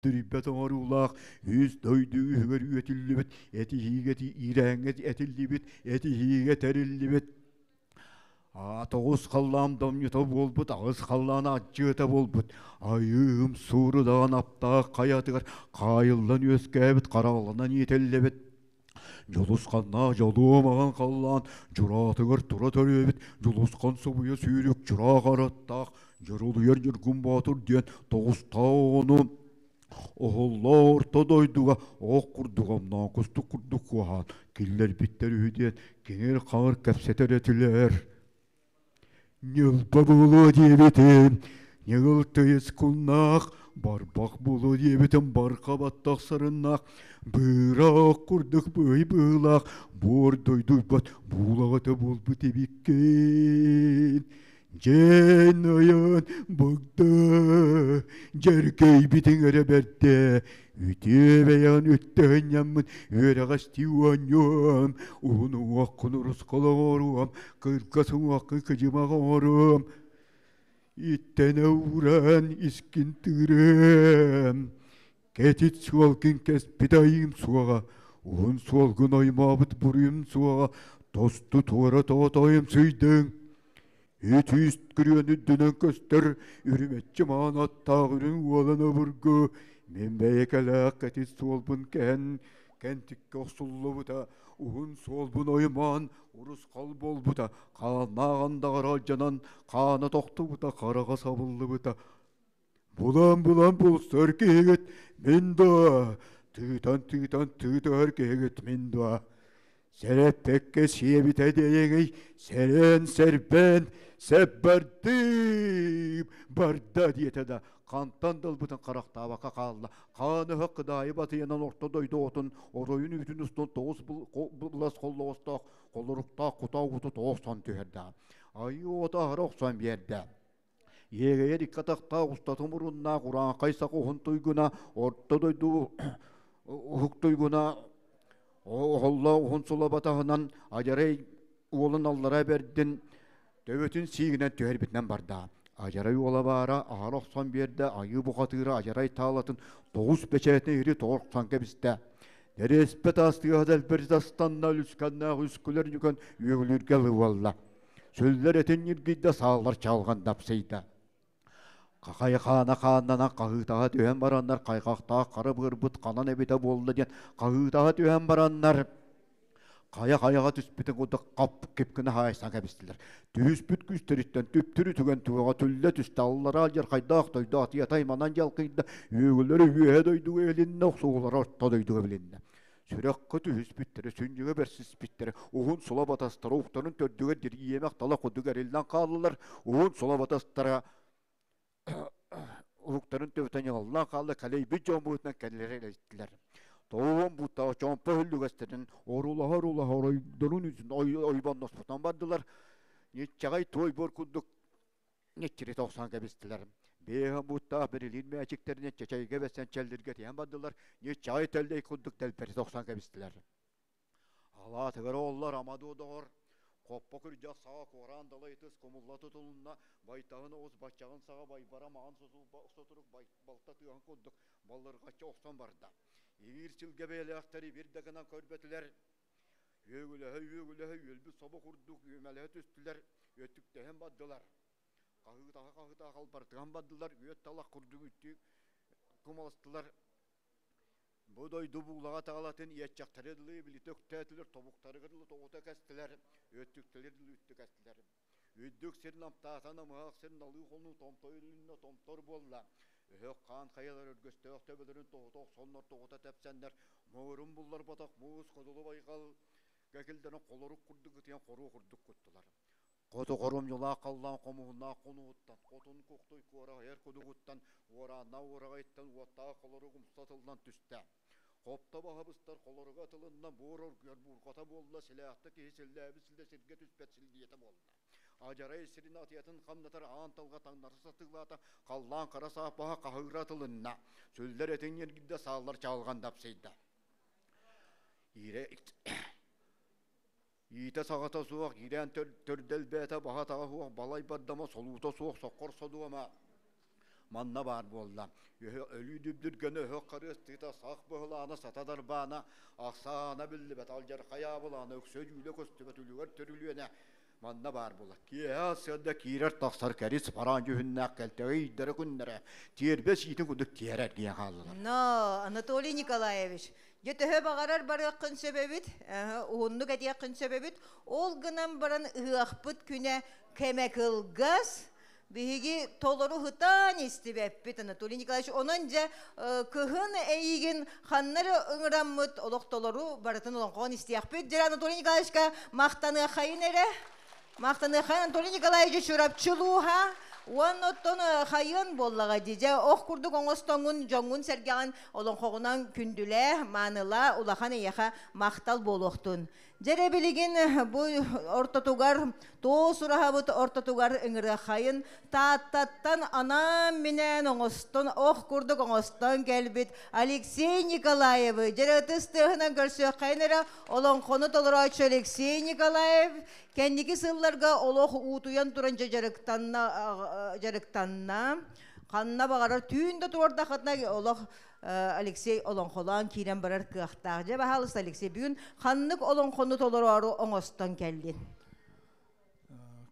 Түрүйбэт оҥоруулаах үс дойду үһүгэр үөтүллүбүт, этиһиигэ иирээҥҥэ этиллибит, этиһиигэ тэриллибит. Тоҕус халлаан домньута буолбут, аҕыс халлаан ардьыата буолбут, айыым суурудаҕын аптаах хайатыгар хаайыллан үөскээбит, хараҕаланан иитиллибит. Дьулусханнаах дьолуом аҕан халлаан дьураатыгар тура төрүөбүт Дьулусхан субуйа сүүрүк чураах араттаах Дьурулуйар Ньургун Боотур диэн тоҕустаах оҕону оһоллоох орто дойдуга оҕох курдук омноон кустук курдук куоһаан киллэрбиттэр үһү диэн киҥир-хаҥыр кэпсэтэр этилэр. Ньылба буолуо диэбитим, ньыгыл тыйыс куннаах, барбах буолуо диэбитим барҕа баттах сарыннаах, быыраах курдук быһый быһыылаах, буор дойдуйбат буулаҕата буолбут эбиккин. Дьэн айан богда, дьэргэйбитиҥ эрэ бэрдэ, Үтүө бэйэҕин үттэһинньэммин үөрэҕэстии оонньуом, уһун уҥуоххун урусхал оҥоруом, кыргас уҥуоххун кыдьымах оҥоруом, иттэнэ ууран искин тыырыам, кэтит суолгун кэспит айыым суоҕа, уһун суолгун оймообут буруйум суоҕа, тосту туора тоҕотойум сыйдыҥ. Үтүүс күрүөн үрдүнэн көстөр үрүмэччи маан аттаах үрүҥ уолан обургу мин бэйэкэлээх кэтит суолбун кэһэн кэнтиккэ охсуллубута, уһун суолбун оймоон урусхал буолбута, хааннаах андаҕар алдьанан хаана тохтубута, хараҕа сабыллыбыта. Булан-булан булсар киһигит мин дуо? Тыытан-тыытан тыытыһар киһигит мин дуо? Сэрэппэккэ сиэбитэ диэйэҥий, сэрэн-сэрбээн, сэппэрдиим, барда диэтэ да, хантан да ылбытын харахтаабакка хаалла. Хаан өһөх кыдаайы батыйанан орто дойду оҕотун оройун үүтүн устун тоҕус былас холлоҕостоох холоруктаах кутаа ууту тоҕо охсон түһэрдэ. Айыы оҕото аһара охсон биэрдэ. Иэгэйэр икки атахтаах устатын муруннаах урааҥхай саха уһун туйгуна орто дойду уһук туйгуна оһоллоох уһун сулабатаһынан адьарай уолун аллара бэрдин төбөтүн сиигинэн түһэрбитинэн барда. Адьарай уола баара аһара охсон биэрдэ, айыы бухатыыра адьарай таалатын тоҕус бэчээтин иһири тоҕо охсон кэбистэ. Нэриэспэ таас тыаһа дэлбэритэ астанна, үлүскэннээх үскүлэр ньүкэн үөгүлүүргэ ылыы Сүллэр этин ньиргийдэ, сааллар чалҕан дапсыйда. Хахай хаана хааннанан хаһыытаһа түһэн бараннар хайҕахтаах хара быарбыт ханан эбитэ буолла диэн хаһыытаһа түһэн бараннар хайа-хайаҕа түспүтүн курдук хап кип гына хаайсан кэбистилэр. Түһүспүт күүстэриттэн түптүрү түгэн туоҕа түллэ түстэ, аллараа дьархайдаах дойду атыйатай манан дьалкыйда, үөгүлэрэ үөһэ дойдуга илиннэ, охсуулара орто дойдуга билиннэ. Сүрэххэ түһүспүттэрэ, сүнньүгэ бэрсиспиттэрэ, уһун сула батастара уктарын төрдүгэр дириэмэх тала курдук эриллэн хааллылар, уһун сула батастара уһуктарын төбөтө ньыҕаллаан хаалла, кэлэйбит дьон быһыытынан кэллэрэ илиттилэр. Тоҕуон бууттаах чомпо өһүллүгэстэрин орулаһа-орулаһа оройдорун үсүн ойбонноспутан бардылар. Ньиччэҕэй туой буор курдук ньиччири тохсон кэбистилэр. Бэйэһэн бууттаах бирилиин мээчиктэринэн чэчэйгэ бэсэн чэллиргэтиһэн бардылар, ньиччэҕэй тэллэй курдук тэлбэри тохсон кэбистилэр. Алаатыгар оҕоллор амадуу доҕор, хоппо күрдьэх саҕа куораан далай ытыс кумулла тутулунна, байтаһын оҕус баччаҕын саҕа байбара маҕан сотурук балта тыаһын курдук баллырҕаччы охсон барда. Иир силгэ бэйэлээхтэри бир да гынан көрбөтүлэр, Үөгүлэһэ-үөгүлэһэ үөлбүт собо курдук үөмэлэһэ түстүлэр, өттүктэһэн бардылар. Хаһыытаһа-хаһыытаһа халбарытыһан бардылар, үөт талах курдук үттүк кумаластылар. Бу дойду буулаҕа таҕалатын иэччэхтэри дылы билитэ үктээтилэр, тобуктарыгар дылы тоҕута кэстилэр, өттүктэлэр дылы үттү кэстилэр. Үрдүк сир намтаата намыһах сир налыы хонуу томтой үлүннэ томтор буолла. Өһөх хаан хайалар өргөстөөх төбөлөрүн тоһута охсоннор тоҕута тэпсэннэр муҥурун булларбатах муус ходулу байҕал кэкилдэрин холорук курдук ытыйан хоруо курдук куттулар. Хоту хорумньулаах халлаан хомуһуннаах хонууттан, хотун кухтуй куораһыйар кудугуттан, уорааннаах уораҕайыттан уоттаах холорук умса тыллан түстэ. Хопто баһа быстар холоруга ытылынна, буор оргуйар буурҕата буолла, силээхтэ киһи силлээбит силэ сиргэ түспэт силгийэтэ буолла. Адьарай сирин атыйатын хамнатар аан талга таҥнары сатыылаата, халлаан хара сааппаһа хаһыыра атылынна. Сүллэр этиҥ ньиргийдэ, сааллар чаалҕан дапсыйда. Иирэ Иитэ саҕата суох, иирээн төрдө элбээтэ, баһа-атаҕа суох, балай бардама, солуута суох, соккор содуома. манна баар буолла. Өлүү дүбдүргэнэ, өһөх харыастыыта, сах быһылаана, сата дарбаана, ахсаана биллибэт, алдьархай аабылаана, өксө дьүүлэ көстүбэт үлүгэр төрүлүөнэ манна баар буолар. Киэһэ сыада киирэр-тахсар кэрис бараан дьүһүннээх кэлтэҕэй ыйдара күннэрэ тиэрбэ сиитин курдук тиэрэ эргийэн хааллылар. Но, Анатолий Николаевич, дьэ төһө баҕарар барыаххын сөп эбит, уһуннук этиэххин сөп эбит. Ол гынан баран ыһыахпыт күнэ кэмэ кылгас, биһиги толору ытаан истибэппит, Анатолий Николаевич. Онон дьэ кыһын эйигин ханна эрэ ыҥыраммыт олох толору барытын олоҥхоҕун истиэхпит. Дьэ Анатолий Николаевичка махтаныаххайын эрэ. Махтаныаххайын Анатолий Николаевич Чурапчы улууһа. Уонна оттон хайыан буоллаҕа дии. Дьэ ох курдук оҥостоҥҥун, дьоҥҥун сэргэҕин олоҥхоҕунан күндүлээ, маанылаа, улахан эйиэхэ махтал буолуохтун. Дьэ билигин бу ортотугар, туос ураһабыт ортотугар ыҥырыаххайын Тааттаттан анаан-минээн оҥостон, ох курдук оҥостон кэлбит Алексей Николаевы дьэ ытыс тыаһынан көрсүөххэйин эрэ. Олоҥхону толорооччу Алексей Николаев кэнники сылларга олох уутуйан туран дьэ дьарыктанна, дьарыктанна. Ханна баҕарар түүн да туордахытына олох Алексей олоҥхолоон киирэн барар кыахтаах. Дьэ, баһаалыста, Алексей, бүгүн ханнык олоҥхону толороору оҥостон кэллин?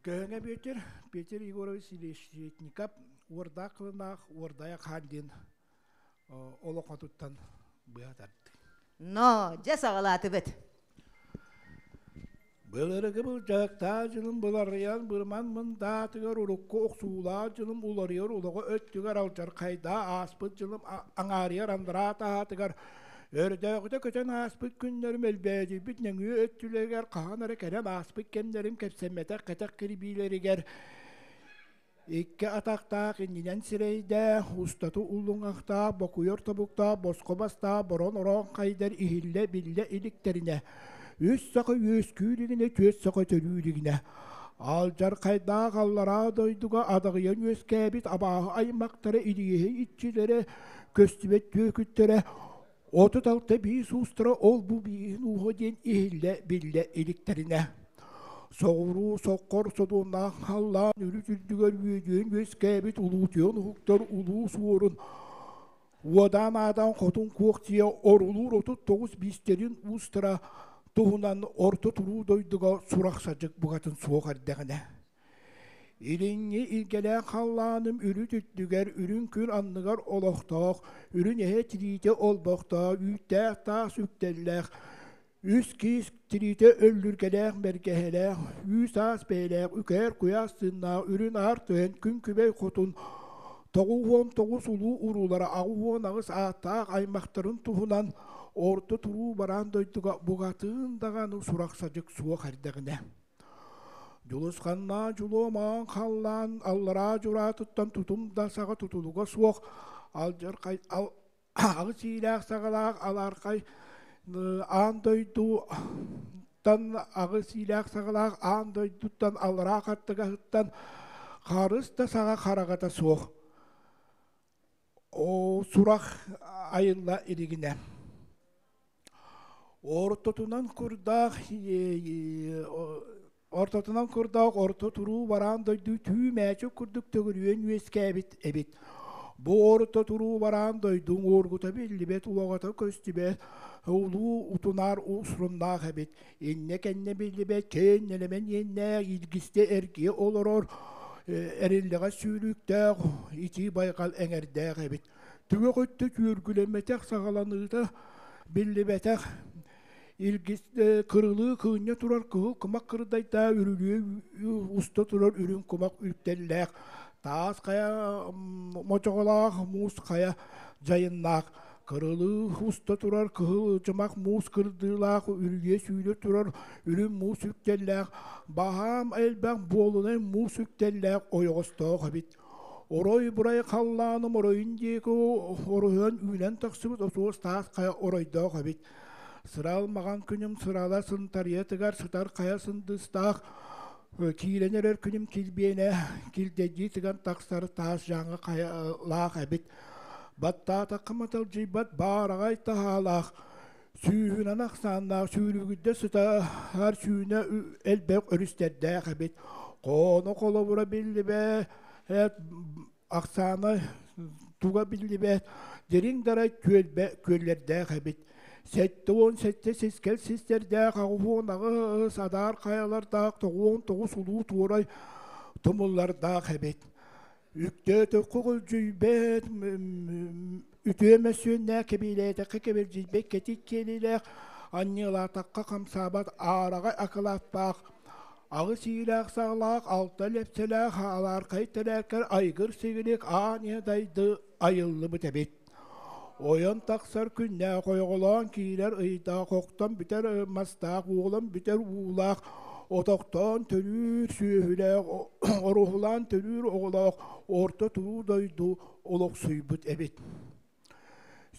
Көһөҥө Петр, Петр Егорович Селещетников уордаах кылынаах уордайа хаан диэн олоҥхотуттан быа тардыы. Но, дьэ саҕалаатыбыт. Былыргы былдьаһыктаах дьылым быларыйан бырман мындаатыгар урукку охсуулаах дьылым уларыйар улаҕа өттүгэр алдьархайдаа ааспыт дьылым аҥаарыйар андараа таһаатыгар өрдөөҕүтэ көтөн ааспыт күннэрим элбээдийбит нөҥүө өттүлэригэр хаһан эрэ кэлэн ааспыт кэмнэрим кэпсэммэтэх кэтэх кирбиилэригэр Икки атахтаах иннинэн сирэйдээх, устаты уллуҥахтаах, бокуйар тобуктаах, босхо бастаах борон ороон хайдар иһиллэ биллэ иликтэринэ, үс саха үөскүү илигинэ, түөрт саха төрүү илигинэ, алдьархайдаах аллараа дойдуга адаҕыйан үөскээбит абааһы аймахтара илииһи иччилэрэ, көстүбэт түөкүттэрэ, 36 биис уустара ол-бу бииһин ууһа диэн иһиллэ биллэ иликтэринэ, соҕуруу соккор содуомнаах халлаан үрүт үрдүгэр үөдүйэн үөскээбит улуутуйан уһуктар улуу суорун уодаан аадан хотун куохтуйа орулуур 39 биистэрин уустара туһунан орто туруу дойдуга сурах-садьык букатын суох эрдэҕинэ Илиҥҥи илгэлээх халлааным үрүт үрдүгэр үрүҥ күн анныгар олохтоох, үрүҥ эһэ тириитэ олбохтоох, үүттээх таас үктэллээх, үс киис тириитэ өллүргэлээх бэргэһэлээх, үүс аас бэйэлээх, үкээр куйаас тыыннаах, үрүн аар түһэн күн күбэй хотун 99 улуу уруулара 88 ааттаах аймахтарын туһунан орто туруу бараан дойдуга букатын даҕаны сурах-садьык суох эрдэҕинэ. Дьулусханнаах дьулуомаан халлаан аллараа дьураатыттан тутум да саҕа тутулуга суох алдьархай аҕыс иилээх саҕалаах алаархай аан дойдуттан аҕыс иилээх саҕалаах аан дойдуттан аллараа хаттыгаһыттан харыс да саҕа хараҕата суох Оо, сурах айылла илигинэ. Ортотунан курдаах ортотунан курдаах орто туруу бараан дойду түү мээчик курдук төгүрүйэн үөскээбит эбит. Бу орто туруу бараан дойдуҥ уоргута биллибэт, улаҕата көстүбэт, улуу утунаар усруннаах эбит. Иннэ-кэннэ биллибэт киэҥ нэлэмэн иэннээх илгистэ эргийэ олорор эриллэҕэ сүүрүүктээх итии байҕал эҥэрдээх эбит. Түгэх өттө күөргүлэммэтэх саҕаланыыта биллибэтэх илгис кырылыы кыынньа турар кыһыл кумах кырдайдаа үрүлүө уста турар үрүҥ кумах үктэллээх таас хайа мочоҕолоох муус хайа дьайыннаах Кырылыы уста турар кыһыл ычымах муус кырдыылаах үрүйэ сүүрэ турар үрүҥ муус үктэллээх, баһаам элбэх буолунай муус үктэллээх ойоҕостоох эбит. Орой-бурай халлааным оройун диэки оройон үүнэн тахсыбыт отуос таас хайа оройдоох эбит. Сырал маҕан күнүм сырала сынтарыйатыгар сытар хайа сындыыстаах киирэн эрэр күнүм килбиэнэ килдэйдии тыган тахсар таас дьааҥы хайалаах эбит. Баттаатахха маталдьыйбат баараҕай таһаалаах, сүүһүнэн ахсааннаах сүүрүгүрдэ сытар сүүнэ элбэх өрүстэрдээх эбит. Хооно холобура биллибэт ахсаана туга биллибэт дириҥ дарай түөлбэ күөллэрдээх эбит. 77 сискэл систэрдээх, 88 адаар хайалардаах, 99 улуу туорай тумуллардаах эбит. Үктөөтөххө күлдьүйбэт, үтүө мөссүөннээх кэбиилээтэххэ кэбилдьийбэт кэтит киэлилээх, анньыалаатахха хамсаабат аараҕай акылааттаах, аҕыс иилээх саҕалаах, алта лэпсэлээх алаархай тэлээккэр айгыр сигилик аан ийэ дайды айыллыбыт эбит. Ойон тахсар күннээх ойоҕолоон киирэр ыйдаах охтон бүтэр мастаах уолан бүтэр уулаах отохтоон төрүүр сүөһүлээх оруһулаан төрүүр оҕолоох орто туруу дойду олохсуйбут эбит.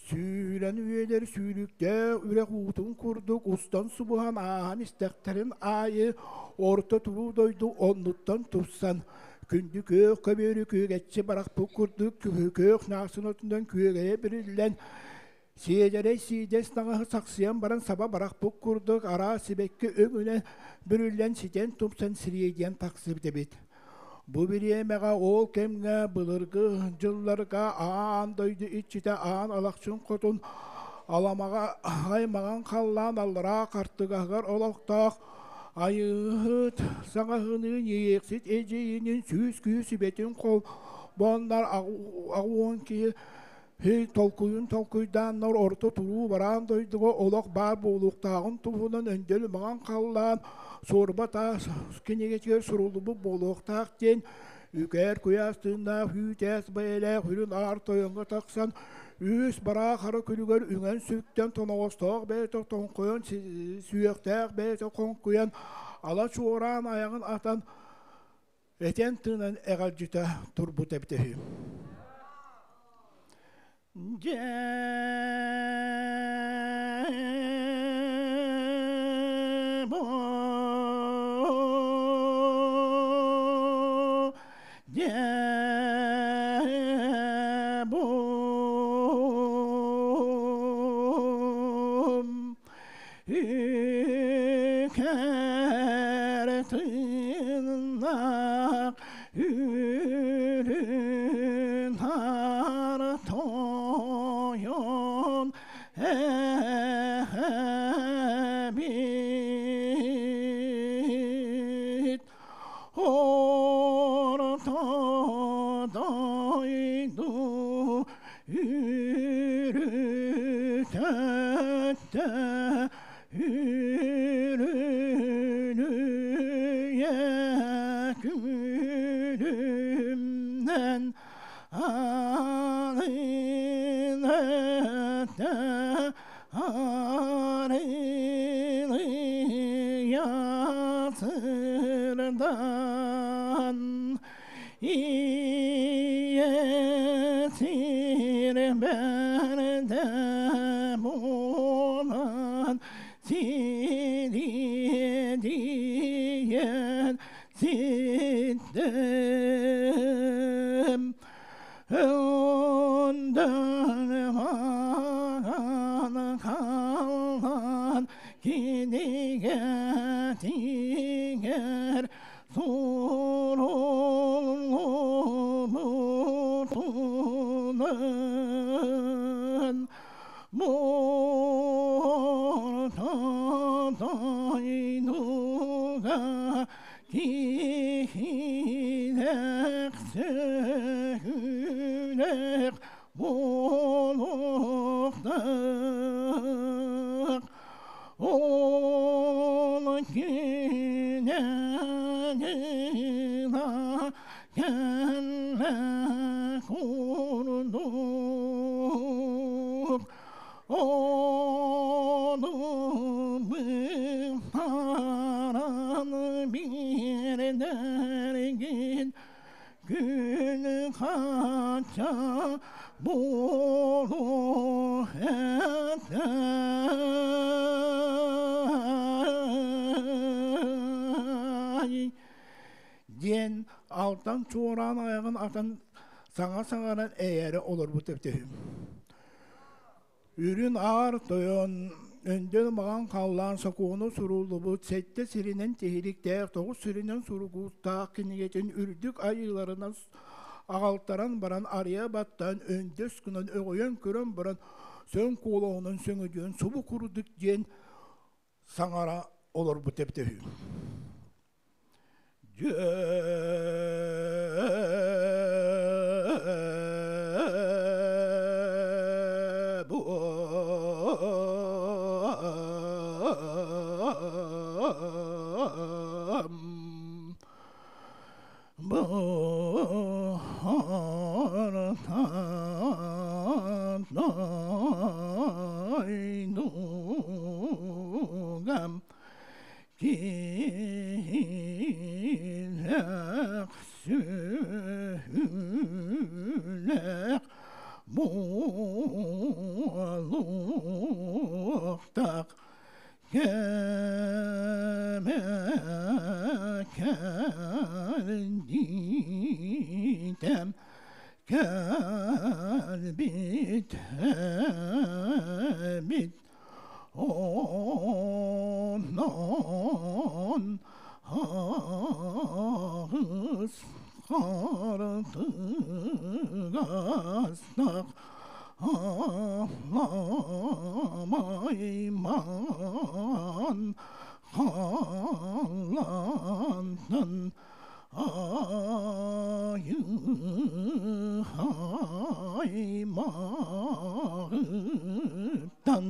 Сүүрэн үйэлэр сүүрүктээх үрэх уутун курдук устан субуһан ааһан истэхтэрин аайы орто туруу дойду оннуттан тупсан күндү күөх көбүөрү күөгэччи барахпыт курдук күөх наасын отунан күөгэйэ бириллэн сиэдэрэй сиидэс таҥаһы сахсыйан баран саба барахпыт курдук араас сибэкки өҥүнэн бүрүллэн ситэн тупсан сириэдийэн тахсыбыт эбит. Бу бириэмэҕэ ол кэмҥэ былыргы дьылларга аан дойду иччитэ аан Алахчын Хотун аламаҕа аймаҕан халлаан аллараа хартыгаһыгар олохтоох Айыыһыт саҥаһыныы Иэйэхсит эдьиийинин сүүс күүс сүбэтин холбооннор аҕуон киһи толкуйун толкуйдааннар орто туруу бараан дойдуга олох баар буолуохтааҕын туһунан өндөл маҥан халлаан суорба таас кинигэтигэр суруллубут буолуохтаах диэн үкээр куйаас тыыннаах үүтээс бэйэлээх үрүн аар тойоҥҥо тахсан үс бараа хара күлүгэр үҥэн сүктэн тоноҕостоох бэйэтэ тоҥхойон сүөхтээх бэйэтэ хоҥкуйан ала чуораан айаҕын атан этэн тыынан эҕэлдьитэ турбут эбитэ үһү. Үкэртиннах үрүн тойон эбит орто дойду үрүтөттө үрүнүйэ күлүмнэн арыйыта арыйа сырдан иесир бэрдэ буолан сириэдийэн ситтим Önden magan kalan kinigetiger sorulmutunun Murtadaynuga kihilek sehülek buluqtaq Ol günəna kəllə qurduq Onu paran bir dergin Gül kaça bolu ey диэн алтан чуораан айаҕын атан саҥа саҥаран эйээрэ олорбут эбитэ үһү. Үрүн аар тойон өндөл маҕан халлаан сокуону суруллубут сэттэ сиринэн тиһиликтээх тоҕус сиринэн суругуттаах кинигэтин үрдүк айыыларынан Аҕалтаран баран арыйа баттаан өндөс гынан өҕүйэн көрөн баран сөҥ куолаһынан сөҥөдүйэн субу курдук диэн саҥара олорбут эбитэ үһү. Дьэ Буолуохтаах кэмэ кэлдиитэм кэлбит эбит онон аҕыс хартыгастах Аламайман халлаантан айы-аймаҕыттан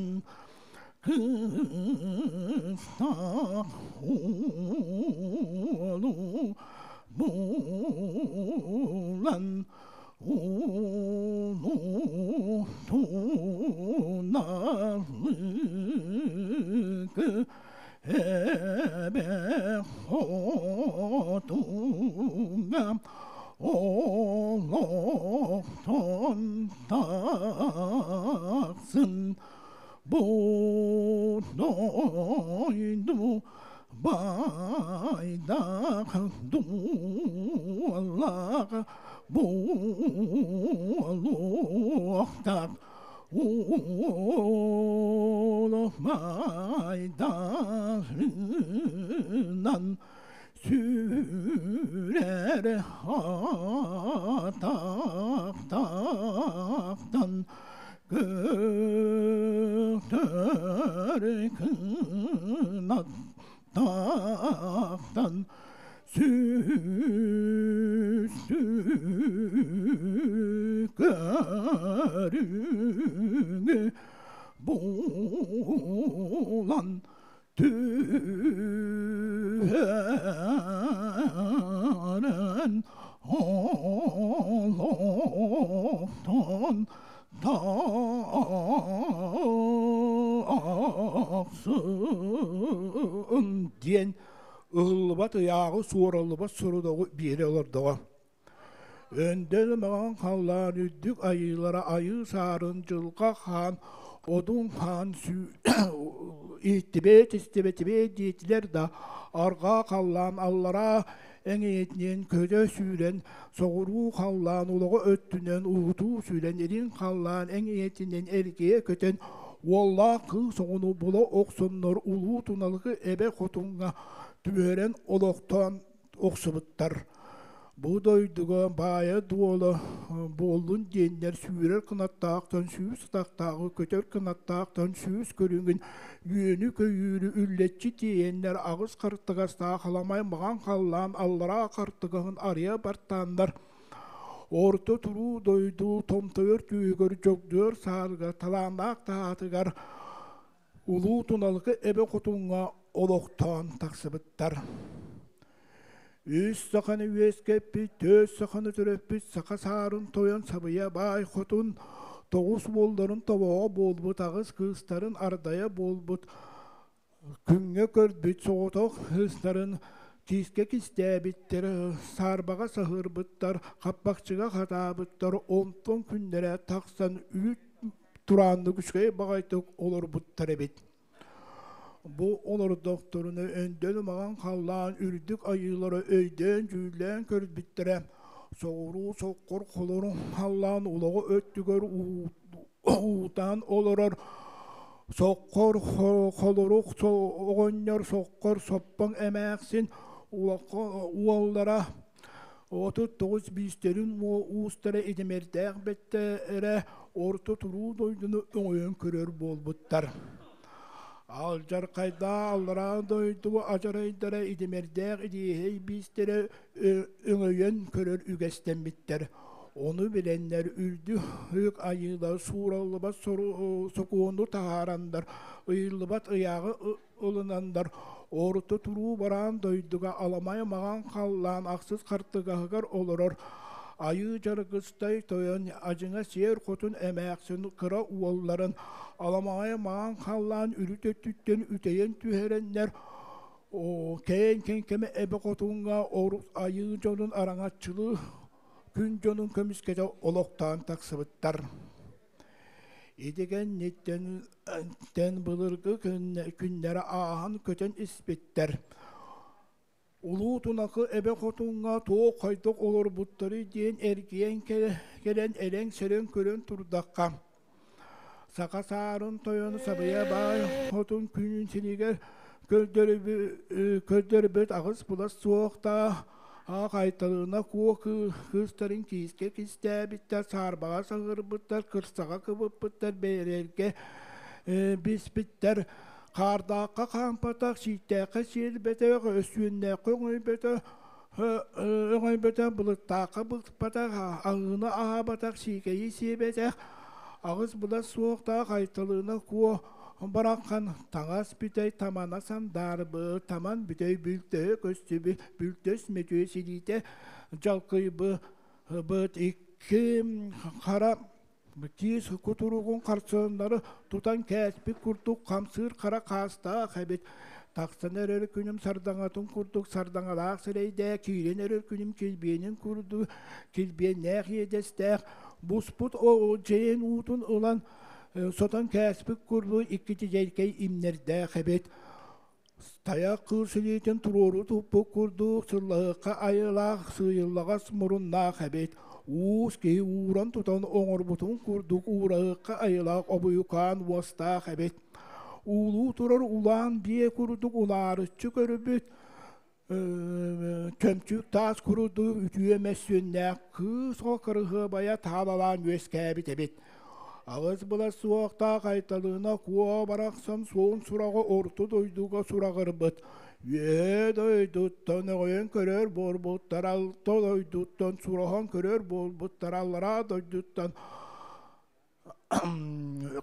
кыстах уолу булан Ууну туналыгы эбэ хотуҥҥа олохтон тахсын бу дойду Байдах дуоллаах буолуохтаах уолу майдарынан сүүрэр атахтахтан көтөр кынаттахтан сүүстүү көрүҥү булан түһэрэн олохтон тахсын диэн ыһыллыбат ыйааҕы суораллыбат сорудоҕу биэрэ олордоҕо. Өндөл маҥан халлаан үрдүк айыылара айыы саарын дьылҕа хаан одун хаан иһиттибэт истибэтибэт диэтилэр да арҕаа халлаан аллараа эҥийэтинэн көтө сүүрэн соҕуруу халлаан улаҕа өттүнэн уутуу сүүрэн илин халлаан эҥийэтинэн эргийэ көтөн уоллаах кыыс оҕону була охсоннор улуу туналгы эбэ хотуҥҥа түһэрэн олохтоон охсубуттар. Бу дойдуга баайа-дуола буоллун диэннэр сүүрэр кынаттаахтан сүүс атахтааҕы, көтөр кынаттаахтан сүүс көрүҥүн үөнү-көйүүрү үллэччи тиэйэннэр аҕыс хартыгастаах аламай маҕан халлаан аллараа хартыгаһын арыйа бартааннар орто туруу дойду томтойор түөһүгэр дьогдуор саарыгар талааннаах таһаатыгар Улуу Туналыкы эбэ хотуҥҥа олохтоон тахсыбыттар. Үс саханы үөскэппит, түөрт саханы төрөппүт саха саарын тойон Сабыйа баай хотун тоҕус уолларын тобоҕо буолбут аҕыс кыыстарын ардайа буолбут күҥҥэ көрбүт соҕотох кыыстарын киискэ кистээбиттэр, саарбаҕа саһыарбыттар, хаппахчыга хатаабыттар, онтон күннэрэ тахсан үүт турааннык үчүгэй баҕайытык олорбуттар эбит. Бу олордохторуна өндөл маҕан халлаан үрдүк айыылара өйдөөн-дьүүллээн көрбүттэрэ, соҕуруу соккор холорун халлаан улаҕа өттүгэр уутаан олорор соккор холорук оҕонньор соккор соппоҥ эмээхсин уоллара. 39 биистерин уустара идэмэрдээх бэттэрэ орто туруу дойдуну өҥөйөн көрөр буолбуттар. Алдьархайдаах аллараа дойду адьарайдара идэмэрдээх идиэһэй биистэрэ өҥөйөн көрөр үгэстэммиттэр. Ону билэннэр үрдүк айыылар суураллыбат сокуону таһаараннар, ыйыллыбат ыйааҕы ылынаннар, орто туруу бараан дойдуга аламай маҕан халлаан ахсыс хартыгаһыгар олорор Айыы Дьаргыстай тойон адьыҥа сиэр хотун эмээхсин кыра уолларын аламаҕай маҕан халлаан үрүт өттүттэн үтэйэн түһэрэннэр кээн кэҥкэмэ эбэ хотуҥҥа айыы дьонун араҥаччылыы күн дьонун көмүскэтэ олохтоон тахсыбыттар. Ити кэнниттэн былыргы күннэрэ ааһан көтөн испиттэр. Улуу Тунакы эбэ хотуҥҥа туох хайдах олорбуттарый диэн эргийэн кэлэн элэҥ-сэлэҥ көрөн турдахха, саха саарын тойон Сабыйа баай хотун күнүн сиригэр көрдөрбүт аҕыс булас суохтаах Айталыына Куо кыыстарын киискэ кистээбиттэр, саарбаҕа саһыарбыттар, кырсаҕа кыбыппыттар, бэйэлэргэ биспиттэр. Хаардаахха хаампатах, сииктээххэ сиэлбэтэх, өссүөннээххэ өҥөйбөтөх, өҥөйбөтөх, былыттаахха быкпатах, аһыыны аһаабатах, сиикэйи сиэбэтэх, аҕыс былас суохтаах Айталыына Куо бараххан таҥас бүтэй тамана сандаарбы, таман бүтэй бүлтөһө көстүбүт, бүлтөс мөтүө силиитэ дьалкыйбыт икки хара киис кутуругун харсыаннары тутан кээспит курдук хамсыыр хара хаастаах эбит. Тахсан эрэр күнүм сардаҥатын курдук сардаҥалаах сирэйдээх, киирэн эрэр күнүм килбиэнин курдук килбиэннээх иэдэстээх, буспут дьэйэн уутун ылан сотон кээспит курдук икки тидьэркэй имнэрдээх эбит. Тайах кыыс илиитин туруору туппут курдук сыллаһыахха айылаах сыыйыллаҕас муруннаах эбит. Уус киһи ууран тутан оҥорбутун курдук уураһыахха айылаах обуйукаан уостаах эбит. Уулуу турар улаан биэ курдук унаарыччы көрбүт, чөмчүүк таас курдук үтүө мөссүөннээх кыыс оҕо кырыһыабайа таалалаан үөскээбит эбит. Аҕыс былас суохтаах Айталыына Куо барахсан суон сураҕа орто дойдуга сураҕырбыт. Үөһээ дойдуттан өҕүйэн көрөр буолбуттар, алта дойдуттан сураһан көрөр буолбуттар, аллараа дойдуттан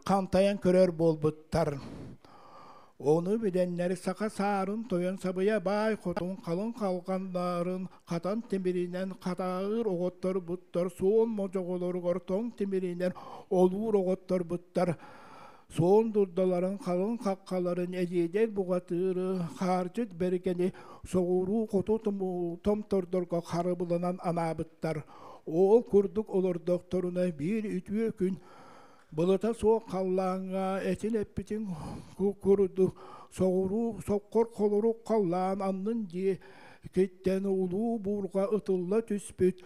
хантайан көрөр буолбуттар. Ону билэннэр саха саарын тойон сабыйа баай хотун халыҥ халҕаннарын хатан тимиринэн хатааҕыр оҕотторбуттар, суон модьоҕолоругар тоҥ тимиринэн олуур оҕотторбуттар. Суон дурдаларын халыҥ хаххаларын элиэдэй буҕатыыры хаардьыт бэргэни соҕуруу хоту томтордорго харыбыланан анаабыттар. Ол курдук олордохторуна биир үтүө күн былыта суох халлааҥҥа этин эппитин курдук соҕуруу соккор холорук халлаан аннын диэкиттэн улуу буурҕа ытылла түспүт,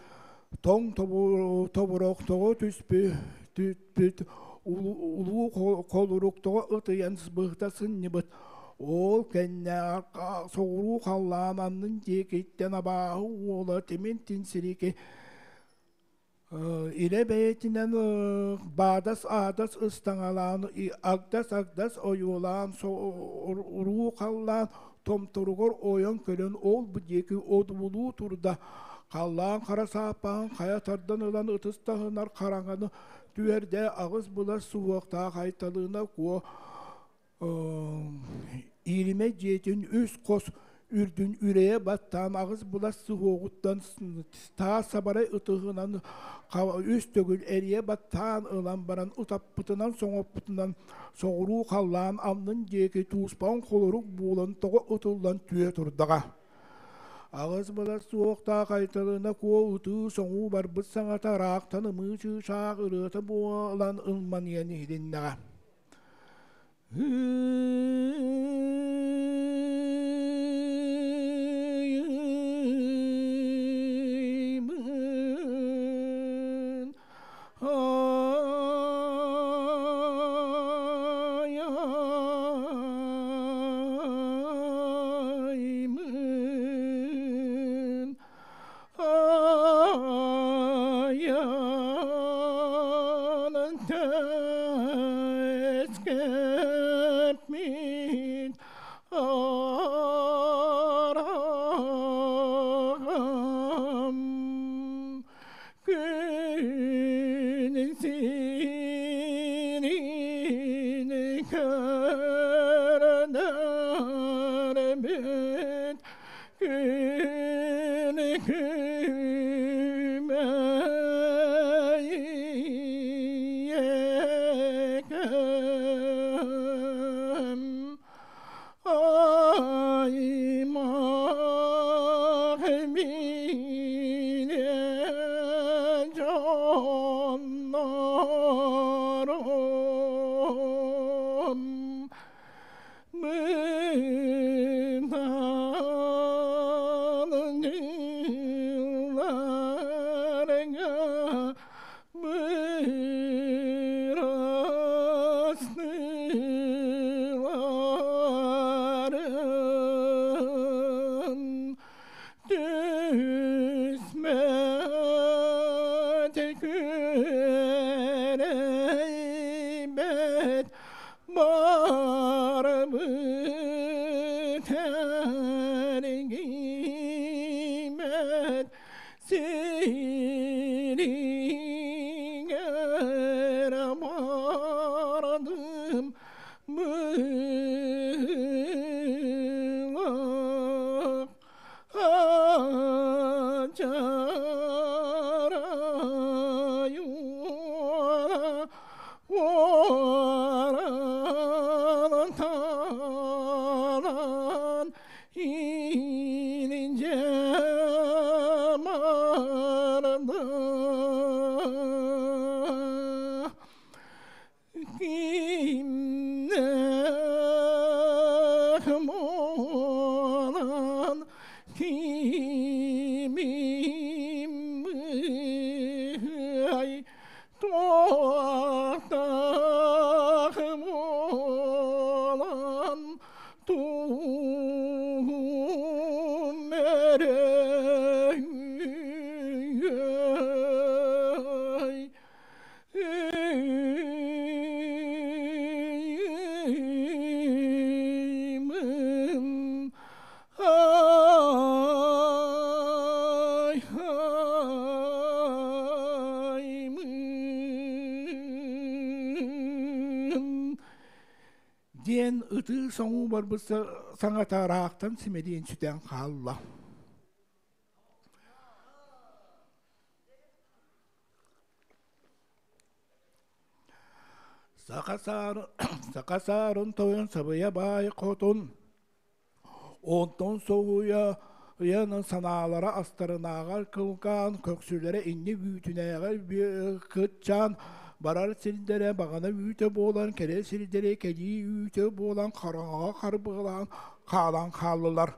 тоҥ тобурах тоҕо түспүт, улуу холорук тоҕо ытыйан быһыта сынньыбыт. Ол кэннэ соҕуруу халлаан аннын диэкиттэн абааһы уола Тимин Тинсирики илэ бэйэтинэн баадас-аадас ыстаҥалаан, агдас-агдас ойуулаан, уруу халлаан томторугар ойон кэлэн ол-бу диэки одуулуу турда. Халлаан хара сааппаһын хайа тардан ылан ытыс таһынар хараҥаны түһэрдэ аҕыс былас суһуохтаах Айталыына Куо Ииримэ дьиэтин үс хос үрдүн үрэйэ баттаан аҕыс былас суһуоҕуттан таас сабарай ытыһынан үс төгүл эрийэ баттаан ылан баран утаппытынан соҥоппутунан соҕуруу халлаан аннын диэки тууспаҕын холорук буолан тоҕо ытыллан түө турдаҕа. Аҕыс былас суохтаах Айталына Куо ытыы-соҥуу барбыт саҥата ыраахтан ымыы чыычаах ырыата буолан ылманыйан иһилиннэҕэ. Үөскэппит араҕам күн сирин көрдөрбүт күн күбэй ийэкэм аймах билэ дьоннорум мынал дьылларга бырастыыларын түспэт күөрэйбэт барбыт эргийбэт сиригэр бардым быһыылаах Ачарай уоран талан илдьэ барда. Кимнээх буолан кимим быһый, туохтаах буолан тугум эрэ үһүй? Ай, аймын диэн ытыы соҥуу барбыт саҥата ыраахтан симэлийэн сүтэн хаалла. Саха саарын тойон сабыйа баай хотун онтон соһуйа ыйанан санаалара астарынааҕар кылгаан, көхсүлэрэ инни үүтүнээҕэр кытчаан, барар сирдэрэ баҕана үүтэ буолан, кэлэр сирдэрэ кэлии үүтэ буолан хараҥаҕа харбыалаан хаалан хааллылар.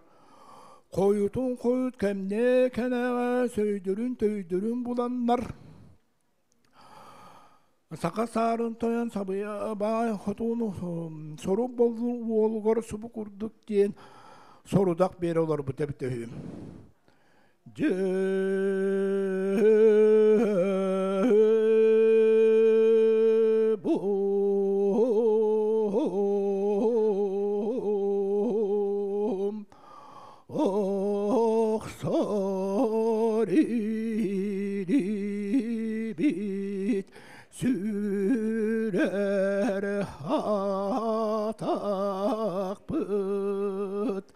Хойутун хойут кэмнээ кэнэҕэ сөйдөрүн-төйдөрүн буланнар, Саха саарын тойон сабыйа баай хотуну сорук боллур уолугар субу курдук диэн сорудах биэрэ олорбут эбитэ үһү. Дьэ бу охсор илибит сүрэр атахпыт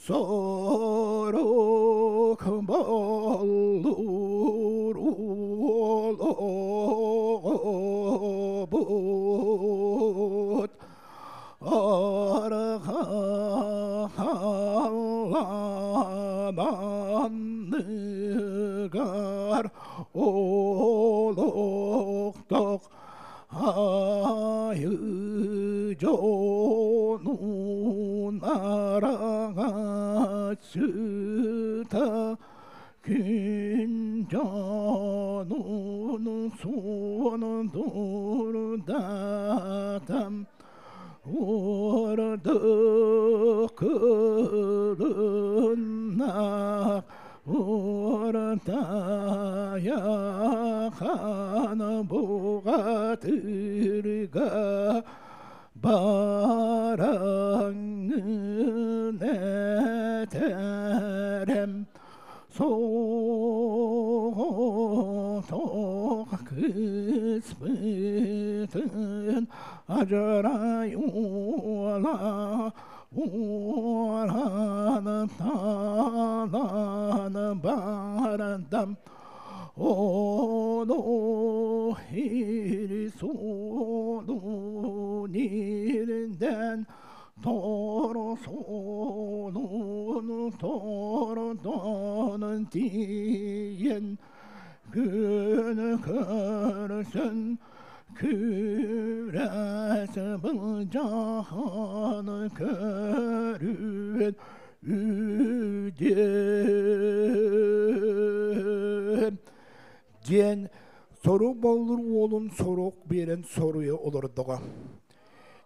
сорук боллур уолобут арҕааллаанныгар олохтох айыы дьонун араҥаччыта күн дьонун суон дурдатам ордук кылынна ортая хан бугатырга Бараңын этерем соғотох кыспытын ажарай уола уоланы таланы барандам оно хири солун иринден торо солун тордонун тиен күнү көрсүн күрәс былжаһаны көрүн үдем диэн сорук боллур уолун сорук биэрэн соруйа олордоҕо.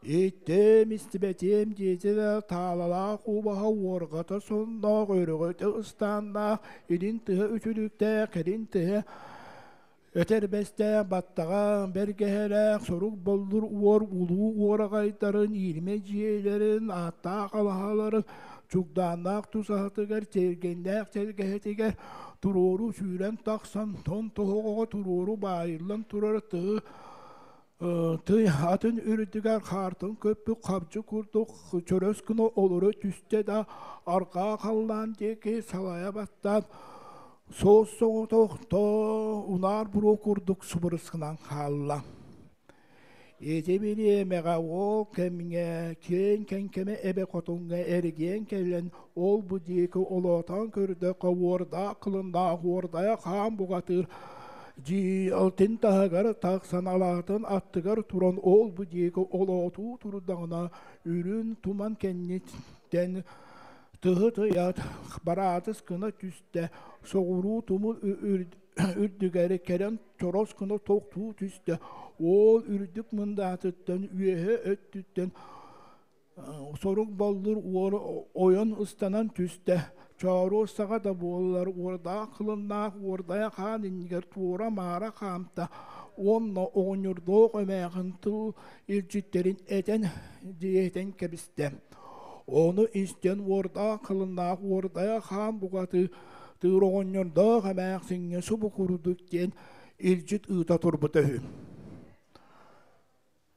Иттем истибэтиэм диэтэ да таалалаах убаһа уорҕата сонноох өрөҕөтө ыстааннаах илин тыһа үтүлүктээх кэлин тыһа Өтөрбэстээх баттаҕа бэргэһэлээх сорук боллур уор улуу уораҕайдарын, иирмэ дьиэлэрин, ааттаах алаһаларын чугдааннаах тусаһатыгар, тиэргэннээх тэлгэһэтигэр туруору сүүрэн тахсан, тон тоһоҕоҕо туруору баайыллан турар тыһы тый атын үрдүгэр хаартан көппүт хабдьы курдук чөрөс гына олоро түстэ да арҕаа халлаан диэки салайа баттаан Суос-соҕотох тоо унаар буруо курдук субурус гынан хаалла. Ити бириэмэҕэ ол кэмҥэ киэҥ кэҥкэмэ эбэ хотуҥҥа эргийэн кэлэн ол-бу диэки олоотоон көрдөххө уордаах кылыннаах уордайа хаан буҕатыыр дии алтын таһыгар тахсан алаатын аттыгар туран ол-бу диэки олоотуу турдаҕына үрүн туман кэнниттэн Тыһы-тыйаат бараатыс гына түстэ, соҕуруу тумул үрдүгэр кэлэн чорос гына тохтуу түстэ. Уол үрдүк мындаатыттан үөһэ өттүттэн сорук боллур уол ойон ыстанан түстэ. Чооруос саҕа да буоллар уордаах кылыннаах уордайа хаан иннигэр туора-маара хаамта уонна оҕонньордоох эмээхин тыл илдьиттэрин этэн диэтэн кэбистэ. Ону истэн уордаах кылыннаах уордайа хаан бугаты тыыр оҕонньордоох эмээхсиҥҥэ субу курдук диэн илдьит ыыта турбута үһү.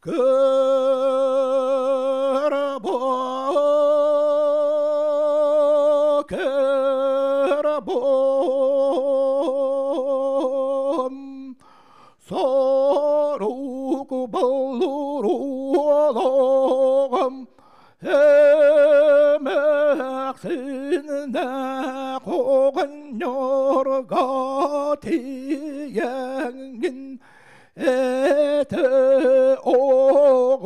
Кырабо, кырабом, сорук боллуруолоҕум Эмээхсиннэ оҕонньорго тиийэҥҥин этэ оҕус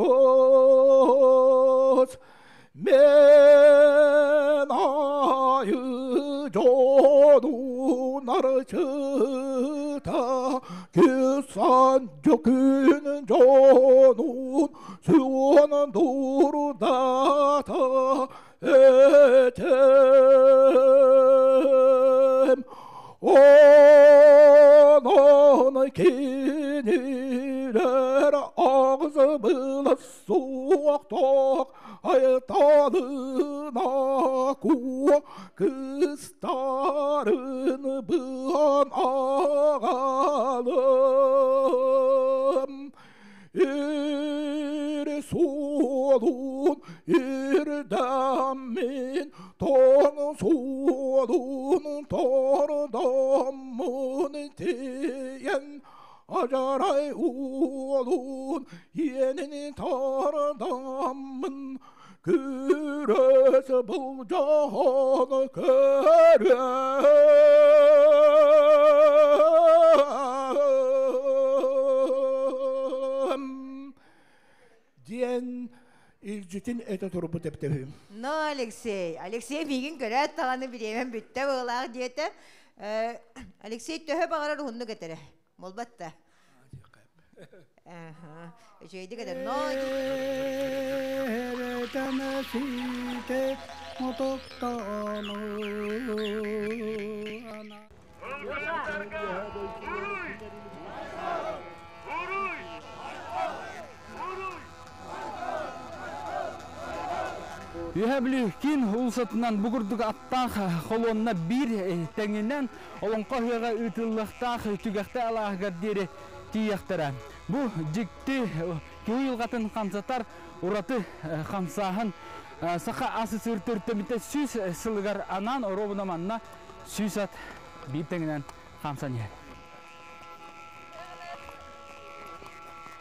мен айы дьонун арчыта күсан дьөкүн дьонун Суонан дурдата этем Онон кинилэр аҕзыбыла суохтоох айталына куо кыстарын быан аҕалым Ир суолун ирдэммин, тоҥ суолун тордоммун тиийэн, ажарай уолун иэнин тордоммун, күрөс былдьаһан көрөм. Диэн илдьитин этэ турбут эбитэбим. Но, Алексей, Алексей миигин көрөөт даҕаны бириэмэм бүттэ быһыылаах диэтэ. Алексей төһө баҕарар уһуннук этэрэ. Буолбат да. Үчүгэйдик этэр. Но Үөһээ Бүлүү киин уулуссатынан бу курдук аттаах холуонна биир тэҥинэн Олоҥхо ыһыаҕа ыытыллыахтаах Түгэхтэй алааһыгар диэри тиийиэхтэрэ. Бу дьикти киһи уйулҕатын хамсатар ураты хамсааһын Саха АССР төрүттэммитэ 100 сылыгар анаан оруобуна манна 100 ат биир тэҥинэн хаамсан иһэр.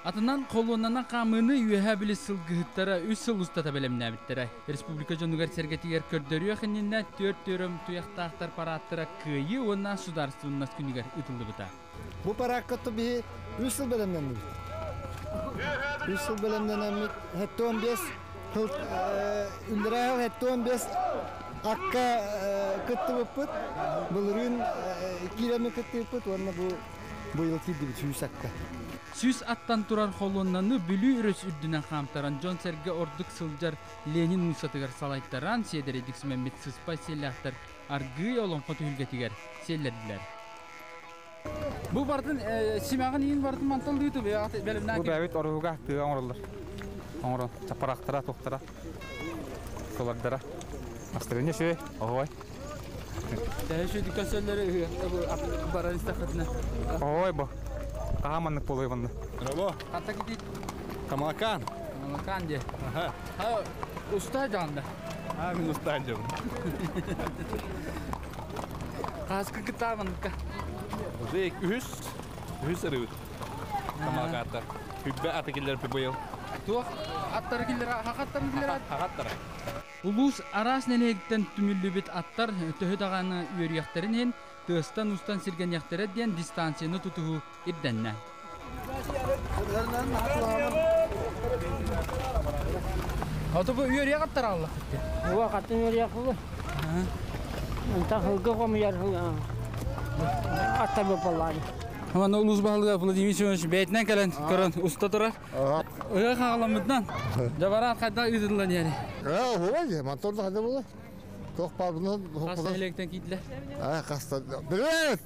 Атынан холуоннанан хаамыыны Үөһээ Бүлүү сылгыһыттара 3 сыл устата бэлэмнээбиттэрэ. Республика дьонугар сэргэтигэр көрдөрүөх иннинэ түөрт түөрөм туйахтаахтар парааттара Кыайыы уонна Судаарыстыбаннас күнүгэр ыытыллыбыта. Бу параакка биһи 3 сыл бэлэмнэннибит. 3 сыл бэлэмнэнэммит, 75 сыл үллэрээ 75 акка кыттыбыппыт. Былырыын киирэммит кыттыбыппыт уонна бу быйыл киирдибит 100 акка. 100 аттан турар холуоннаны Бүлүү өрүс үрдүнэн хаамтаран дьон-сэргэ ордук сылдьар Ленин уулуссатыгар салайтаран сиэдэрэйдик симэммит сыспай сиэллээхтэр аргыый олоҥхо түһүлгэтигэр сиэллэрдилэр. Бу бардын симэҕин иин бардын мантан лыыты Бу бэйэбит оруһуга тыа оҥороллор. Оҥорон чапарахтара, тухтара, сулардара. Астырыня шү, оһой. Төһө көсөллөрү баран истэххитинэ. Ой бу. Аха маннык буолуой манна. Браво. Ханта китит? Тамалакан. Малакан де. Ха, уста жанда. А, мин уста жабын. Хаска кытааманка. Уже үһүс ырыбыт. Тамалакааттар. Хүббэ аты киллер быйыл. Туох аттары киллер, хахаттары киллер. Хахаттара. Улуус араас нэһилиэгиттэн түмүллүбүт аттар төһө даҕаны үөрүйэхтэрин иһин тыастан-уустан сиргэниэхтэрэ диэн дистанцияны тутуһуу ирдэннэ. Ото бу үөрүйэх аттар алла. Уа хатын үөрүйэх булу. Онтон сылгы хомуйар аттар буоллааны. Манна улуус баһылыга Владимир Семенович бэйэтинэн кэлэн көрөн уста турар. Ыһыах саҕаламмытынан. Дьабараат хайдах ыытыллан иһэрий? Ээ, хуай, мотор да хада була. Тох бар Хас нэһилиэктэн киирдилэр? А, хаста. Билет.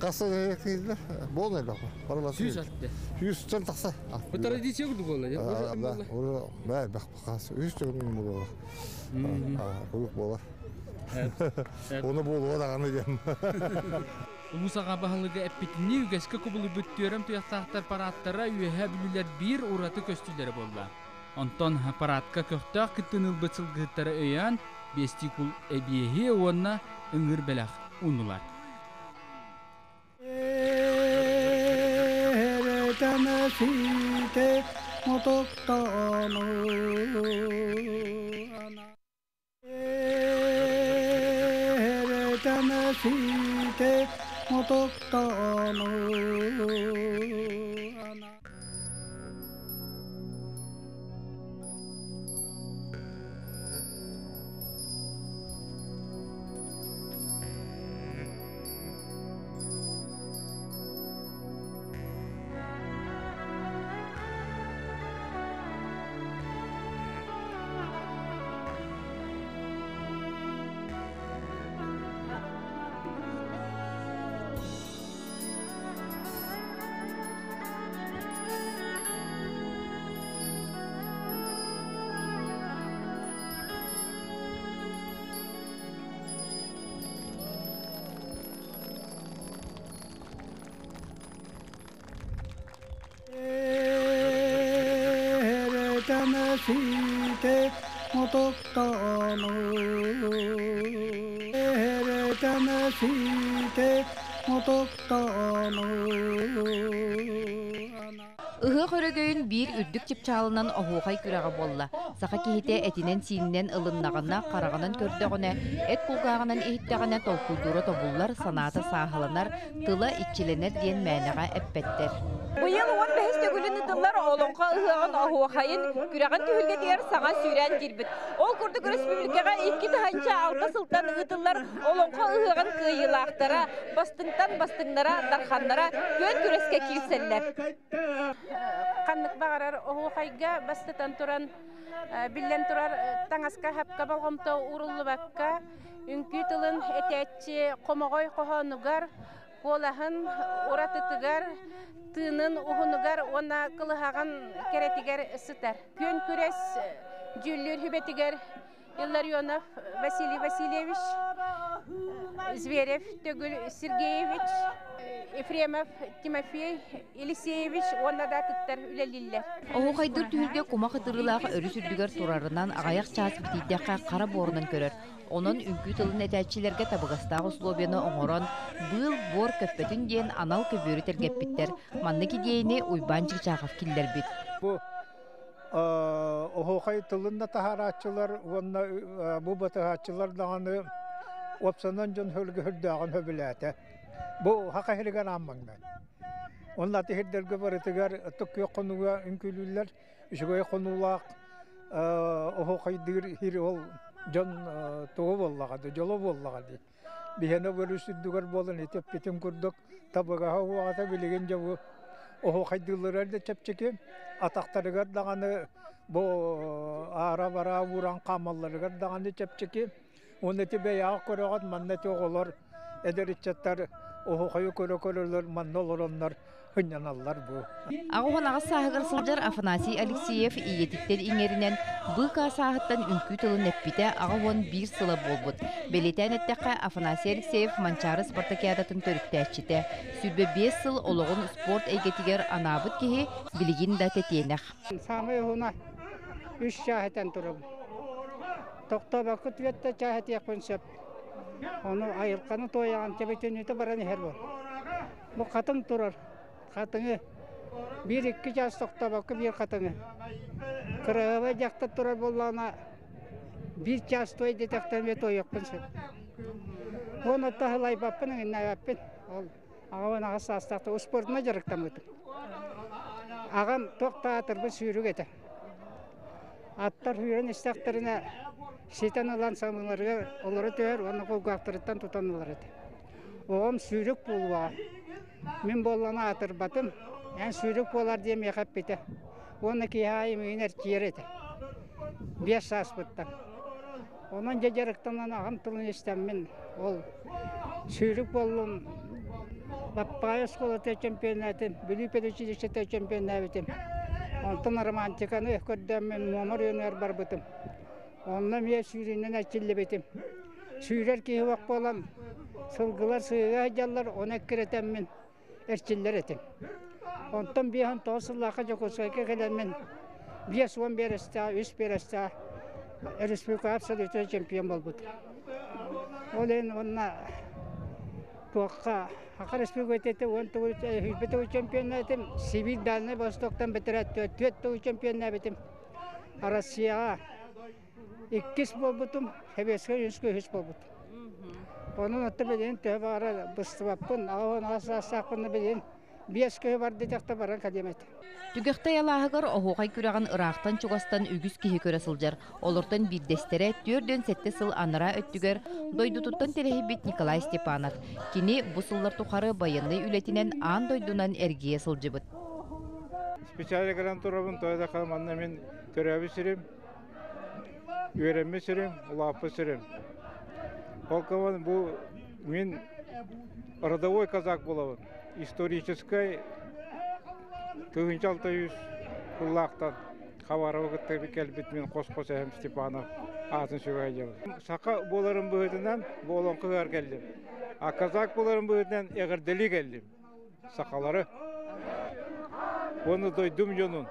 Хаста киирдилэр. Болный бак. Барла. 100 атты. 100-төн тахса. Бу традиция курдук буолла. Да, ура, бай бак хас. 100 төгүн була. А, кулук була. Оны болуға дағаны дем. Улуус аҕа баһылыга эппитинии үгэскэ кубулуйбут түөрэм туйахтаахтар парааттара Үөһээ Бүлүүлэр биир ураты көстүүлэрэ буолла. Онтон параадка көхтөөх кыттыыны ылбыт сылгыһыттары өйөөн биэстии куул эбиэһи уонна ыҥыыр бэлэх ууннулар. Сите мотоктону Сите мотоктону. Сите мотоктону сите мотоктону. Ыһыах өрөгөйүн биир үрдүк чыпчаалынан оһуохай күрэҕэ буолла. Саха киһитэ этинэн-сиининэн ылыннаҕына, хараҕынан көрдөҕүнэ, эт кулгааҕынан иһиттэҕинэ толкуйдуура тобуллар, санаата сааһыланар, тыла иччилэнэр диэн мээнэҕэ эппэттэр. Быйыл 15-ис төгүлүн ыытыллар Олоҥхо ыһыаҕын оһуохайын күрэҕин түһүлгэтигэр саҥа сүүрээн киирбит. Ол курдук республикаҕа 2006 сылтан ыытыллар Олоҥхо ыһыаҕын кыайыылаахтара, бастыҥтан бастыҥнара, дарханнара күөн күрэскэ киирсэллэр. Ханнык баҕарар оһуохайга бастатан туран биллэн турар таҥаска хапка болҕомто ууруллубакка үҥкүү тылын этээччи хомоҕой хоһоонугар, куолаһын уратытыгар, тыынын уһунугар уонна кылыһаҕын кэрэтигэр сытар. Күөн күрэс Дьүүллүүр сүбэтигэр Илларионов Василий Васильевич, Зверев Төгүл Сергеевич, Ефремов Тимофей Елисеевич уонна да атыттар үлэлииллэр. Оһуохайдыыр түһүлгэ кумах ытырыылаах өрүс үрдүгэр турарынан аҕыйах чаас битийдэххэ хара буорунан көрөр. Онон үҥкүү тылын этээччилэргэ табыгастаах условияны оҥорон, быыл буор көппөтүн диэн анал көбүөрү тэлгэппиттэр. Маннык идиэйэни Уйбаан Чычахов киллэрбит. Бу оһуохай тылын да таһаарааччылар уонна бу батыһааччылар даҕаны уопсанан дьон хөлгөһөрдөөҕүн хөбүлээтэ. Бу хаха иһиригэр ааммаҥнай. Онно аты иһирдэргэ барытыгар ытык күөх хонууга үҥкүүлүүллэр. Үчүгэй хонуулаах оһуохайдыыр иһир ол дьон тугу буоллаҕа дии, дьоло буоллаҕа дии. Биһиэнэ өрүс үрдүгэр буолан ити эппитим курдук табыгаһа уоҕата билигин дьэ бу оһуохайдыылларыгар да чэпчэки, атахтарыгар даҕаны бу аара-бараа ууран хаамалларыгар даҕаны чэпчэки. Уонна ити бэйэҕэ көрөҕүт манна ити оҕолор эдэр ыччаттар оһуохайы көрө-көрөлөр манна олороннор сынньаналлар бу. 88 сааһыгар сылдьар Афанасий Алексеев ийэтиттэн иҥэринэн быыкаа сааһыттан үҥкүү тылын эппитэ 81 сыла буолбут. Бэлиэтээн эттэххэ, Афанасий Алексеев Манчаары спартакиадатын төрүттээччитэ. 25 сыл олоҕун спорт эйгэтигэр анаабыт киһи билигин да тэтиэнэх. Саамай уһуна үс чаас этэн турабын. Тохтообокко түөрт да чаас этиэхпин сөп. Ону айылҕаны туойаҕын тэбитиннитэ баран иһэр буол. Бу хатыҥ турар. Хатыҥы биир-икки чаас тохтообокко биир хатыҥы. Кыраһыабай дьахтар турар буоллаҕына биир чаас туой диэтэхтэн эмиэ туойуохпун сөп. Уонна таһылайбаппын, иҥиннээбэппин. Ол аҕабын аҕыс саастаахта успуордунан дьарыктаммытым. Аҕам туох да аатырбыт сүүрүк этэ. Аттар сүүрэн истэхтэринэ ситэн ылан самыыларыгар олоро түһэр уонна кулгаахтарыттан тутан ылар этэ. Оҕом сүүрүк буолуоҕа. Мин буоллаҕына аатырбатым. Эн сүүрүк буолар диэн миэхэ эппитэ. Уонна киһи аайы миигин эрчийэр этэ. 5 сааспыттан. Онон дьэ дьарыктанан аҕам тылын истэммин ол сүүрүк буоллум. Баппаайа оскуолата чемпионатын, Бүлүү педучилищета чемпионнаабытым. Онтон романтиканы көрдөөммүн Муома оройуонугар барбытым. Онно эмиэ сүүрүүнэн эрчиллибитим. Сүүрэр киһи суох буолан, сылгылар сыһыыга сылдьаллар, ону эккирэтэммин эрчиллэр этим. Онтон 59 сыллаахха Дьокуускайга кэлэммин 50 биэрэстээх, үс биэрэстээх республика абсолютнай чемпион буолбутум. Ол иһин уонна туохха Саха Республиката уон төгүл сүүрбэ төгүл чемпионнаатым, Сибирь Дальнай Востоктан бэтэрээ түөрт төгүл чемпионнаабытым. Россияҕа иккис буолбутум, Советскай Союзка үһүс буолбутум. Онон отто билигин төһө баҕарар быстыбаппын, 88 саастаахпын билигин 5 көһү бар диэтэхтэ баран кэлиэм этэ. Түгэхтэй алааһыгар оһуохай күрэҕин ыраахтан-чугастан үгүс киһи көрө сылдьар. Олортон биирдэстэрэ 47 сыл анараа өттүгэр дойдутуттан тэлэһийбит Николай Степанов. Кини бу сыллар тухары байыаннай үлэтинэн аан дойдунан эргийэ сылдьыбыт. Специально кэлэн турабын, тоҕо да манна мин төрөөбүт сирим, үөрэммит сирим, улааппыт сирим. Ол кэмэн бу мин родовой казак буолабын. Историческай 1600 сыллаахтан Хабарова кытта кэлбит мин хос-хос эһэм Степанов аатын сүгэ сылдьабын. Саха буоларым быһыытынан бу олоҥхо ыһыаҕар кэллим. А казак буоларым быһыытынан эҕэрдэлии кэллим. Сахалары. Уонна дойдум дьонун.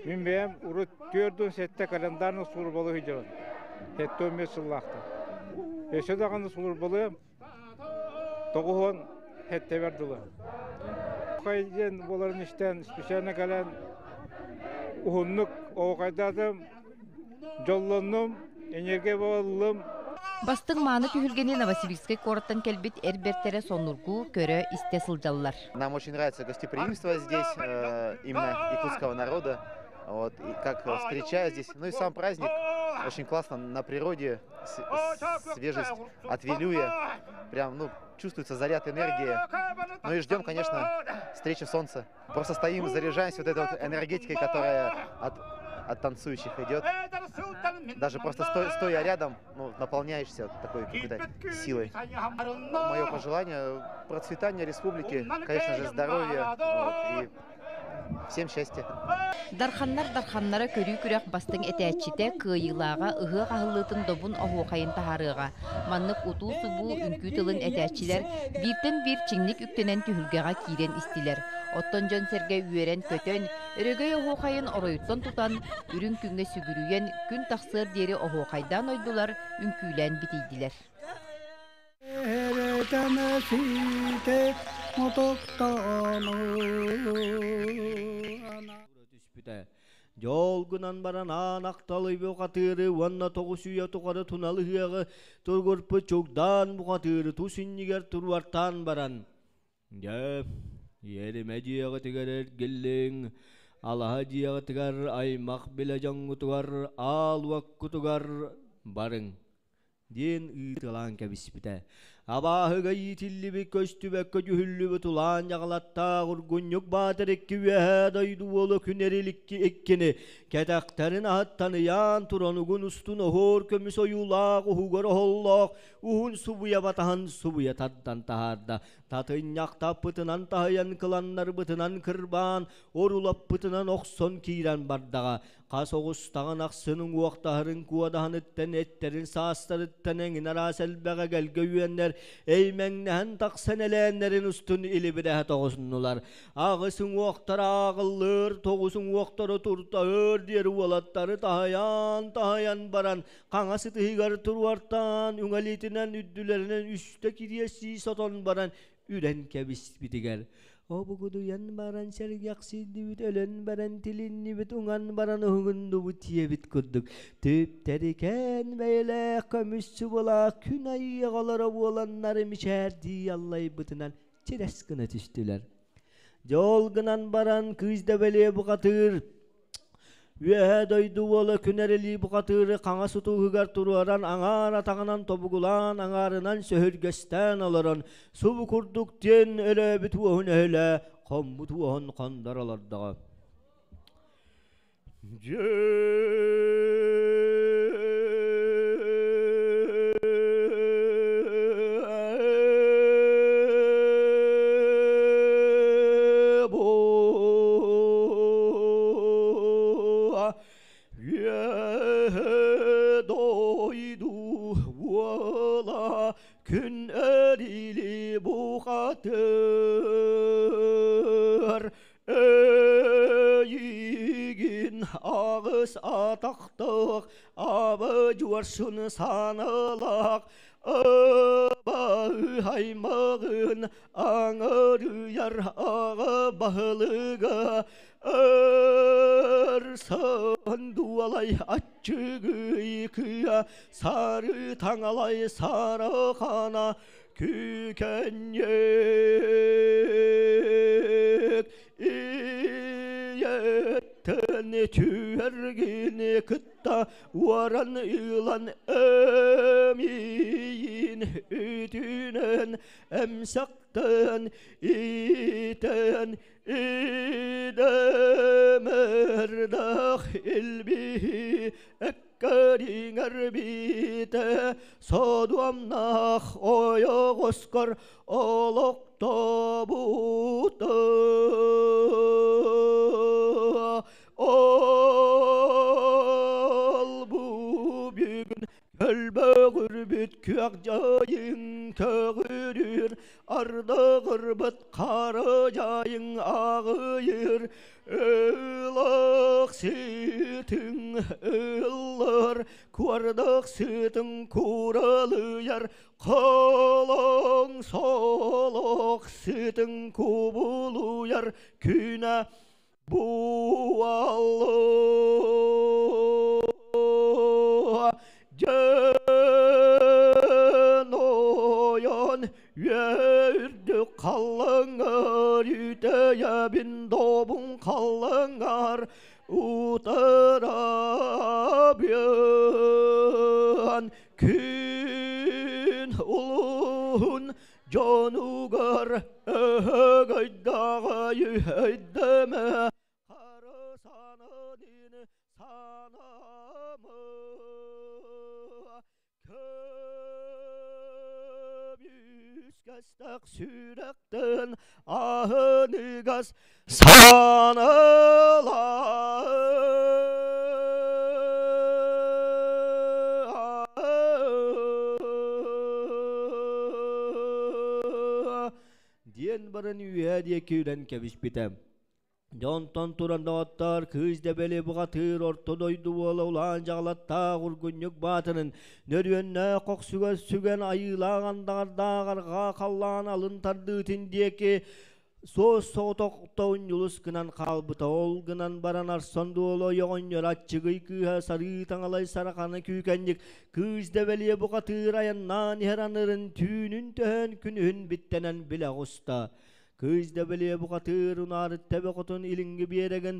Мин бэйэм урут 47 календарный службалыы сылдьабын. 75 сыллаахтан. Өссө даҕаны службалыам 97-бэр дылы. Хай диэн буоларын истэн специально кэлэн уһуннук оһуохайдаатым, дьоллоннум, энергия буоллум. Бастыҥ мааны түһүлгэни Новосибирскай куораттан кэлбит эр бэртэрэ сонургуу, көрө, истэ сылдьаллар. Нам очень нравится гостеприимство здесь, именно якутского народа. Вот, и как встречают здесь. Ну и сам праздник очень классно на природе, свежесть от Вилюя. Прям, ну, чувствуется заряд энергии. Ну и ждем, конечно, встречи солнца. Просто стоим, заряжаемся вот этой вот энергетикой, которая от танцующих идет. Даже просто стоя рядом, ну, наполняешься такой какой-то силой. Мое пожелание – процветания республики, конечно же, здоровья, вот, и Всем счастья! Дарханнар дарханнара көрүү күрэх бастыҥ этээччитэ кыайыылааҕа ыһыах аһыллыытын добун оһуохайын таһаарыаҕа. Маннык утуу-субуу үҥкүү тылын этээччилэр бииртэн биир чиҥник үктэнэн түһүлгэҕэ киирэн истилэр. Оттон дьон-сэргэ үөрэн-көтөн, өрөгөй оһуохайын оройуттан тутан, үрүҥ күҥҥэ сүгүрүйэн, күн тахсыар диэри оһуохайдаан ойдулар, үҥкүүлээн битийдилэр. Түспүтэ. Дьол гынан баран аан ахталый бухатыыры уонна 900 тухары тунал ыһыаҕы тургурпут чугдаан бухатыыры тус иннигэр туруортаан баран Дьэ, иэримэ дьиэҕитигэр эргиллиҥ, алаһа дьиэҕитигэр аймах билэ дьоҥҥутугар аал уоккутугар барыҥ диэн ыытылаан кэбиспитэ. Абааһыга иитиллибит көстүбэккэ дьүһүллүбүт улаан дьаҕалаттаах Ургунньук Баатыр икки үөһээ дойду уола күн эриликки иккини кэтэхтэрин аһыттан ыйаан туран угун устун оһуор көмүс ойуулаах уһугар оһоллоох уһун субуйа батаһын субуйа тардан таһаарда. Татынньахтаппытынан таһыйан кыланнарбытынан кырбаан, орулаппытынан охсон киирэн бардаҕа. Хас оҕустаҕын ахсын уҥуохтаһарын куодаһыныттан эттэрин саастарыттан эҥин араас элбэх эгэлгэ үөннэр эймэҥнэһэн тахсан элээннэрин устун илибирэһэ тоҕусуннулар. Аҕыс уҥуохтара ааҕыллыр, тоҕус уҥуохтара туртаһыр диэри уолаттары таһыйан-таһыйан баран хаҥас ытыһыгар туруортаан үҥэлитинэн үрдүлэринэн үстэ кириэстии сотон баран үрэн кэбиспитигэр обугудуйан баран сэргэхсийдибит өлөн баран тилиннибит уҥан баран уһугуннубут диэбит курдук түптэрикээн бэйэлээх көмүс субулаах күн айыы оҕолоро буоланнары мичээрдии аллайбытынан чирэс гына түстүлэр. Дьол гынан баран кыыс да бэлиэ бухатыыр Үөһээ дойду уола күн эрилии бухатыыры хаҥас утууһугар туруоран аҥаар атаҕынан тобугулаан аҥаарынан сөһүргэстээн олорон субу курдук диэн өлөөбүт уоһун өһүлэ хоммут уоһун хондор олордоҕо. Күн өрили бухатыр Эйигин аҕыс атахтаах абы дьуорсун саналаах аймаҕын аҥырыйар аҕа баһылыга ырсан дуолай аччыгый кыа сары таҥалай сарахана күүкэнньик ийэттэн түөргини кытта уоран ылан эмиийин үтүнэн эмсэхтэн иитэн идэмэрдэх илбиһи эккэриҥэр биитэ содуомнаах ойоҕоскор олохтобута ол бу бүгүн Көлбөҕүрбүт күөх дьайыҥ көҕүрүүр, ардыгырбыт хара дьайыҥ аҕыйыр, ылах сытыҥ ыллар, куордах сытыҥ куралыйар, холоҥ солох сытыҥ кубулуйар күнэ буолла. Дьэн ойон үөрдүк халлаҥар үтэйэбин добун халлаҥар утарабыан күн улуһун дьонугар өһөгөйдөҕөй өйдөмө харысанын санамы көмүскэл Өстөх сүрэхтэн аһыныгас саналаа. Диэн баран үөһэ диэки үрэн кэбиспитэ. Дьонтон туран доҕоттоор, кыыс дэбэли бухатыыр орто дойду уола улаан дьаҕалаттаах Ургунньук баатырын нөрүөннээх кохсугар сүгэн айыылаах андаҕардаах арҕаа халлаан алын тардыытын диэки суос соҕотохто унньулус гынан хаалбыта. Ол гынан баран Арсон дуола ойоҕонньор аччыгый кыыһа сарыы таҥалай сараханы күүкэнньик кыыс дэбэлиэ бухатыыр айаннаан иһэр анырын түүнүн төһөн күнүһүн биттэнэн билэ оҕуста. Кыыс да бэлиэ бухатыыр унаарыт тэбэ хотун илиҥҥи биэрэгин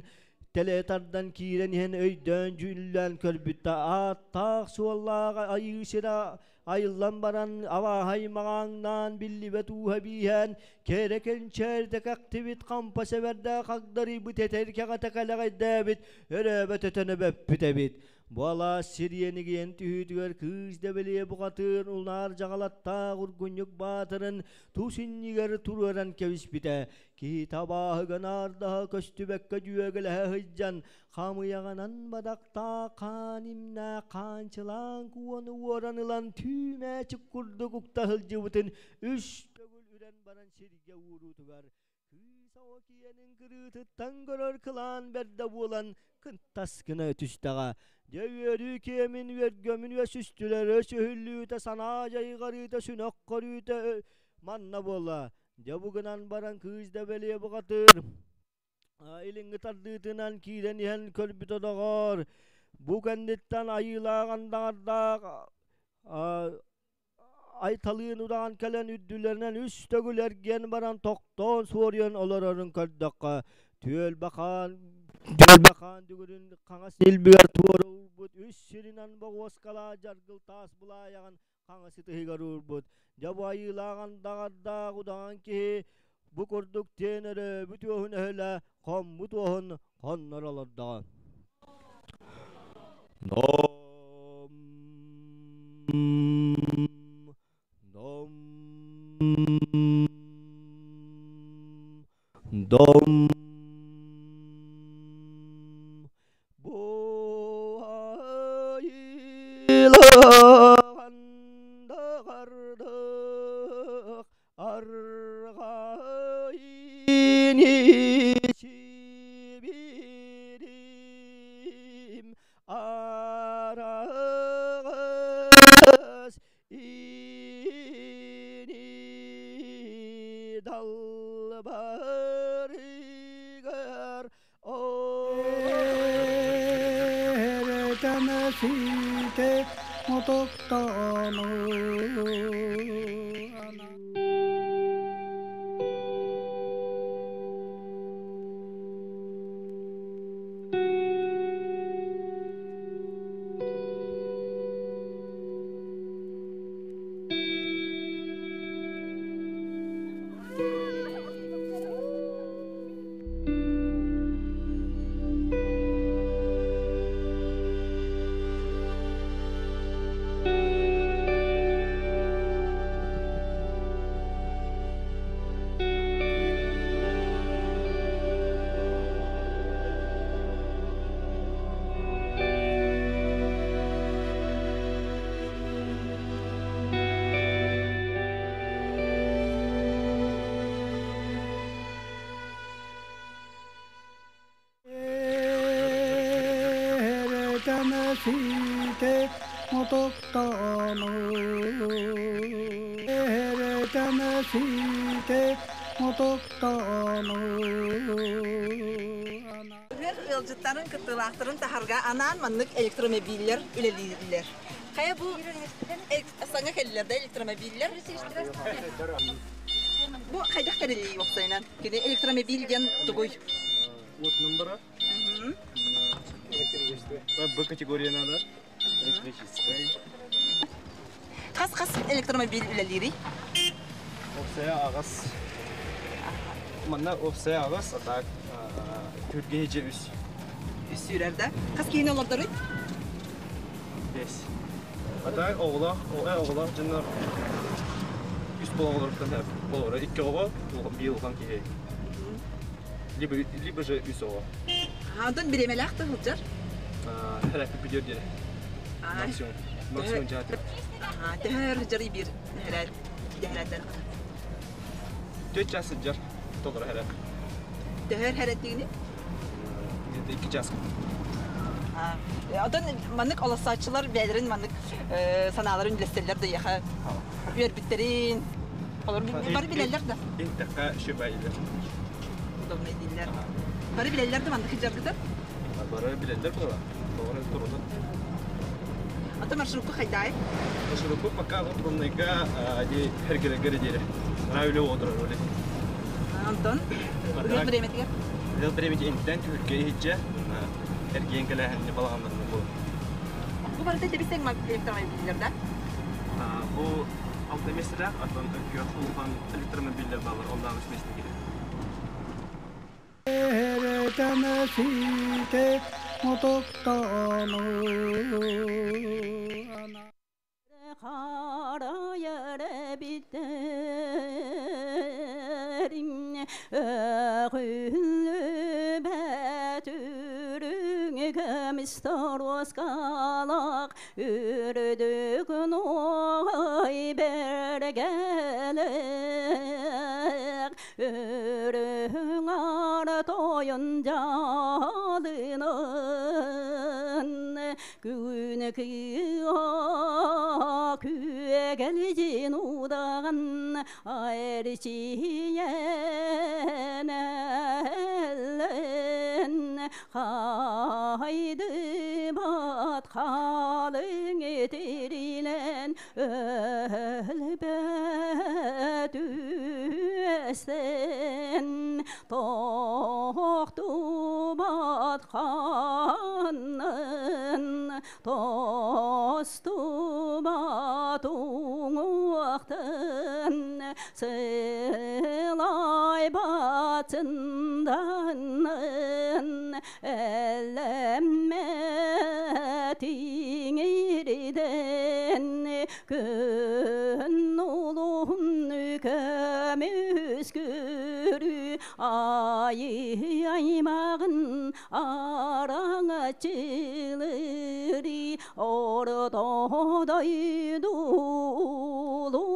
тэлэ тардан киирэн иһэн өйдөөн дьүүллээн көрбүттэ ааттаах суоллаах айыы сирэ айыллан баран абааһай маҕааҥнаан биллибэт ууһа бииһээн кэрэ кэнчээрдэ кэхтибит хампа сэбэрдээх хагдарыйбыт этэр кэҕэтэ кэлэҕэйдээбит өрөөбөт өтөн өбөппүт эбит Бу алаас сириэнигийэн түһүүтүгэр кыыс дэбэлиэ бухатыыр улаар дьаҕалаттаах ургунньук баатырын тус иннигэр туруоран кэбиспитэ. Киһи табааһыга наардаһа көстүбэккэ дьүөгэлэһэ сылдьан, хамыйаҕынан бадахтаах хаан имнээх хаанчылаан куону уоран ылан түүмээчик курдук укта сылдьыбытын үс төгүл үрэн баран сиргэ ууруутугар Кыыс оҕо киэнин кырыытыттан көрөр кылаан бэрдэ буолан кынтас гына түстэҕэ. Дьэ үөрүү киэмин үөргөмүн үөсүстүлэр өсөһүллүүтэ санаа дьайҕарыыта сүнэх көрүүтэ манна буолла. Дьэ бу гынан баран кыыс да бэлиэ бухатыыр илиҥҥи тардыытынан киирэн иһэн көрбүтэ доҕоор бу кэнниттэн айыылаах андаҕардаах Айталыын удаҕан кэлэн үрдүлэринэн үс төгүл эргийэн баран тохтоон суоруйан олорорун көрдөххө, түөлбэ хаан түөлбэ хаан дүгүрүн хаҥас илбигэр туора уурбут үс сиринэн боҕуоскалаах дьаргыл таас былаайаҕын хаҥас ытыһыгар уурбут. Дьэ бу айыылаах андаҕардаах удаҕан киһи бу курдук тиэн өрөөбүт уоһун өһүлэ хоммут уоһун хонноро олордоҕо. Дом дом дом Буайыландагардык арҕайын ичибирим араҕас ини далбарыгар Эрэтэмэсиите мотоктоону Эрэтэмэсиите мотоктоону Эрэтэмэсиите мотоктоону Ыһыах ыалдьыттарын кыттыылаахтарын таһарга анаан маннык электромобиллэр үлэлииллэр. Хайа бу саҥа кэллилэр да электромобиллэр? Бу хайдах тэриллии уопсайынан? Кини электромобиль диэн тугуй? Вот номера. Б категория надо. Электрическая. Хас-хас электромобиль үлэлиирий? Опция аҕыс. Манна опция аҕыс, а так түргэ же үс. Үс сүүрэр да? Хас киһини олордоруй? Бес. А так оҕолох, оҕолох дьоннор Үс болоҕолоруттан болоро икки оҕо, биир улахан киһи. Либо, либо же үс оҕо. Онтон бириэмэлээх да сылдьар? Хэрәппи бүтүөр диэри. Максимум. Максимум жааты. Төһө өр сылдьарый биир хэрээт дэһэрээттэн? Төрт час сылдьар толору хэрээт. Төһө өр хэрээттигини? Где-то икки час. Отон маннык олоссооччулар бэйэлэрин маннык санааларын үллэстэллэр да эйиэхэ үөрбүттэрин олор бары билэллэр да? Интэххэ шөбәйлер. Удобно дииллэр. Бары билэллэр да маннык дьаргытар? Бары билэллэр буолар. Тоҕо турунут. Ата маршрутка хайдай? Маршрутку пока вот турунайга ди хергелегер диэри. Үлэ отырар оле. Антон, Ыал бириэмэтигэр? Ыал бириэмэтигэр интен түһүлгэ иһитже эргиэн кэлээһинни балаҕаннарын бу. Бу барыта тэбисең электромобиллер да? Бу алта меселе, атын күөх улахан электромобиллер балар, ондан үс месте кирет. Үрдүк нуой бергелек Үрүң ар тойон жалынын Күн кыа күөгелжин удаган Айрчиен элен Хайды бат халың терилен өлбөт үстен Тохтубат ханын тостубат уңуақтын Сылай батындан әлемме тиңирден Күн улун көмүс көрү айы аймагын араңачылыри ордодой дулу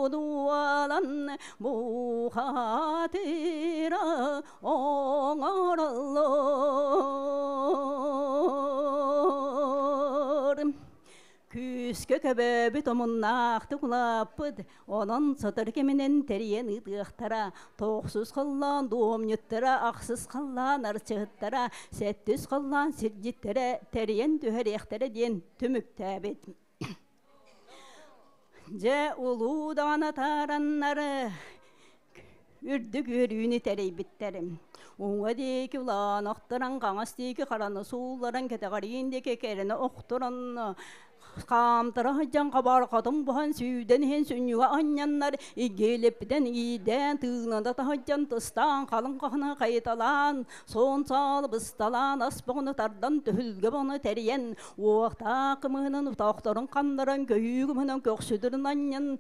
дуалан бухатыра оңоролор. Күүскө көбөбүт омуннаахты кулааппыт, онон сотор кеминен терийэн ыытыахтара, тоохсус халлаан дуомньуттара, ахсыс халлаан арчыһыттара, сэттис халлаан сирдьиттэрэ тэрийэн түһэриэхтэрэ диэн түмүктээбит. Дьэ улуу даҕаны таараннары үрдүк үөрүүнү тэрэйбиттэрим. Уҥа диэки улаан охторон, хаҥас диэки хараны суулларан, кэтэҕэриин диэки кэрэни охторон, хаамтара сылдьан хабар хотун буһан сүүдэн иһин сүнньүгэ анньаннар, игиэлэппитэн иидээн, тыынада таһырдьан тыстаан, халыҥ хахына хайыталаан, суон саалы бысталаан, ас боҕуну тардан, түһүлгэ боҕуну тэрийэн, уохтаах кымыһынан утаахтарын ханнаран, көйүү кымыһынан көхсүдүрүн анньан,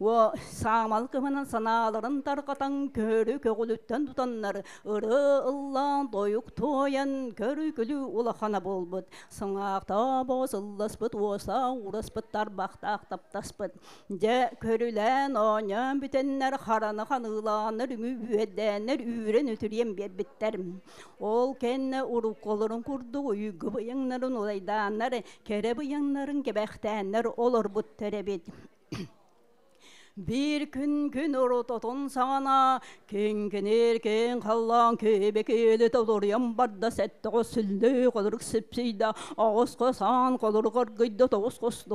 О саамал кымынан санааларын тарҕатан көрү көҕүлүттэн тутаннар ыры ыллаан тойук туойан көрү күлүү улахана буолбут. Сыҥаахтаа сылласпыт уоса ураспыт тарбахтаах таптаспыт. Дьэ көрүлээн оонньоон бүтэннэр хараны ханыылааннар үҥү үөдээннэр үүрэн үтүрүйэн биэрбиттэр. Ол кэннэ уруккуларын курдук уйгу быйаҥнарын улайдааннар кэрэ быйаҥнарын кэбэхтээннэр олорбуттар эбит. Биир күн күн орототун саҕана киҥкиниир киэҥ халлаан киэбэ толоруйан барда сэттэҕэ сүллүү холорук сипсийдэ аҕыс хос аан холорук аргыйда тоҕус хос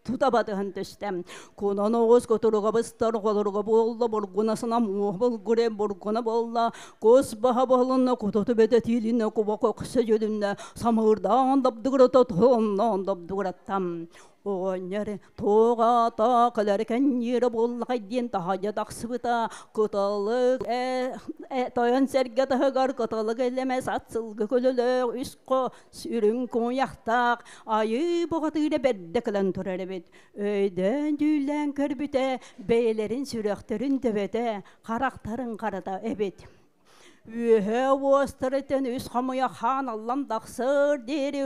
тута батыһан түстэ. Кунан оҕус кутуруга быстар холоруга буолла бургунасына муох булгуре бургуна буолла кус баһа буолунна кутуту бөтө тиилинне куба коксө дьүлүннэ самыырдаан дабдыгырата туоннаан дабдыгыраттам. Оҕонньор туоҕа кэлэр кэнньиэрэ буоллаҕай диэн таһайа тахсыбыта кыталык тойон сэргэ таһыгар кыталык элэмэс ат сылгы көлөлөөх үс хос үрүҥ куйахтаах айыы бухатыыра бэрдэ кэлэн турар эбит. Өйдөөн-дьүүллээн көрбүтэ бэйэлэрин сүрэхтэрин төбөтө харахтарын харата эбит. Үөһэ уостарыттан үс хамыйа хаан аллан тахсар диэри.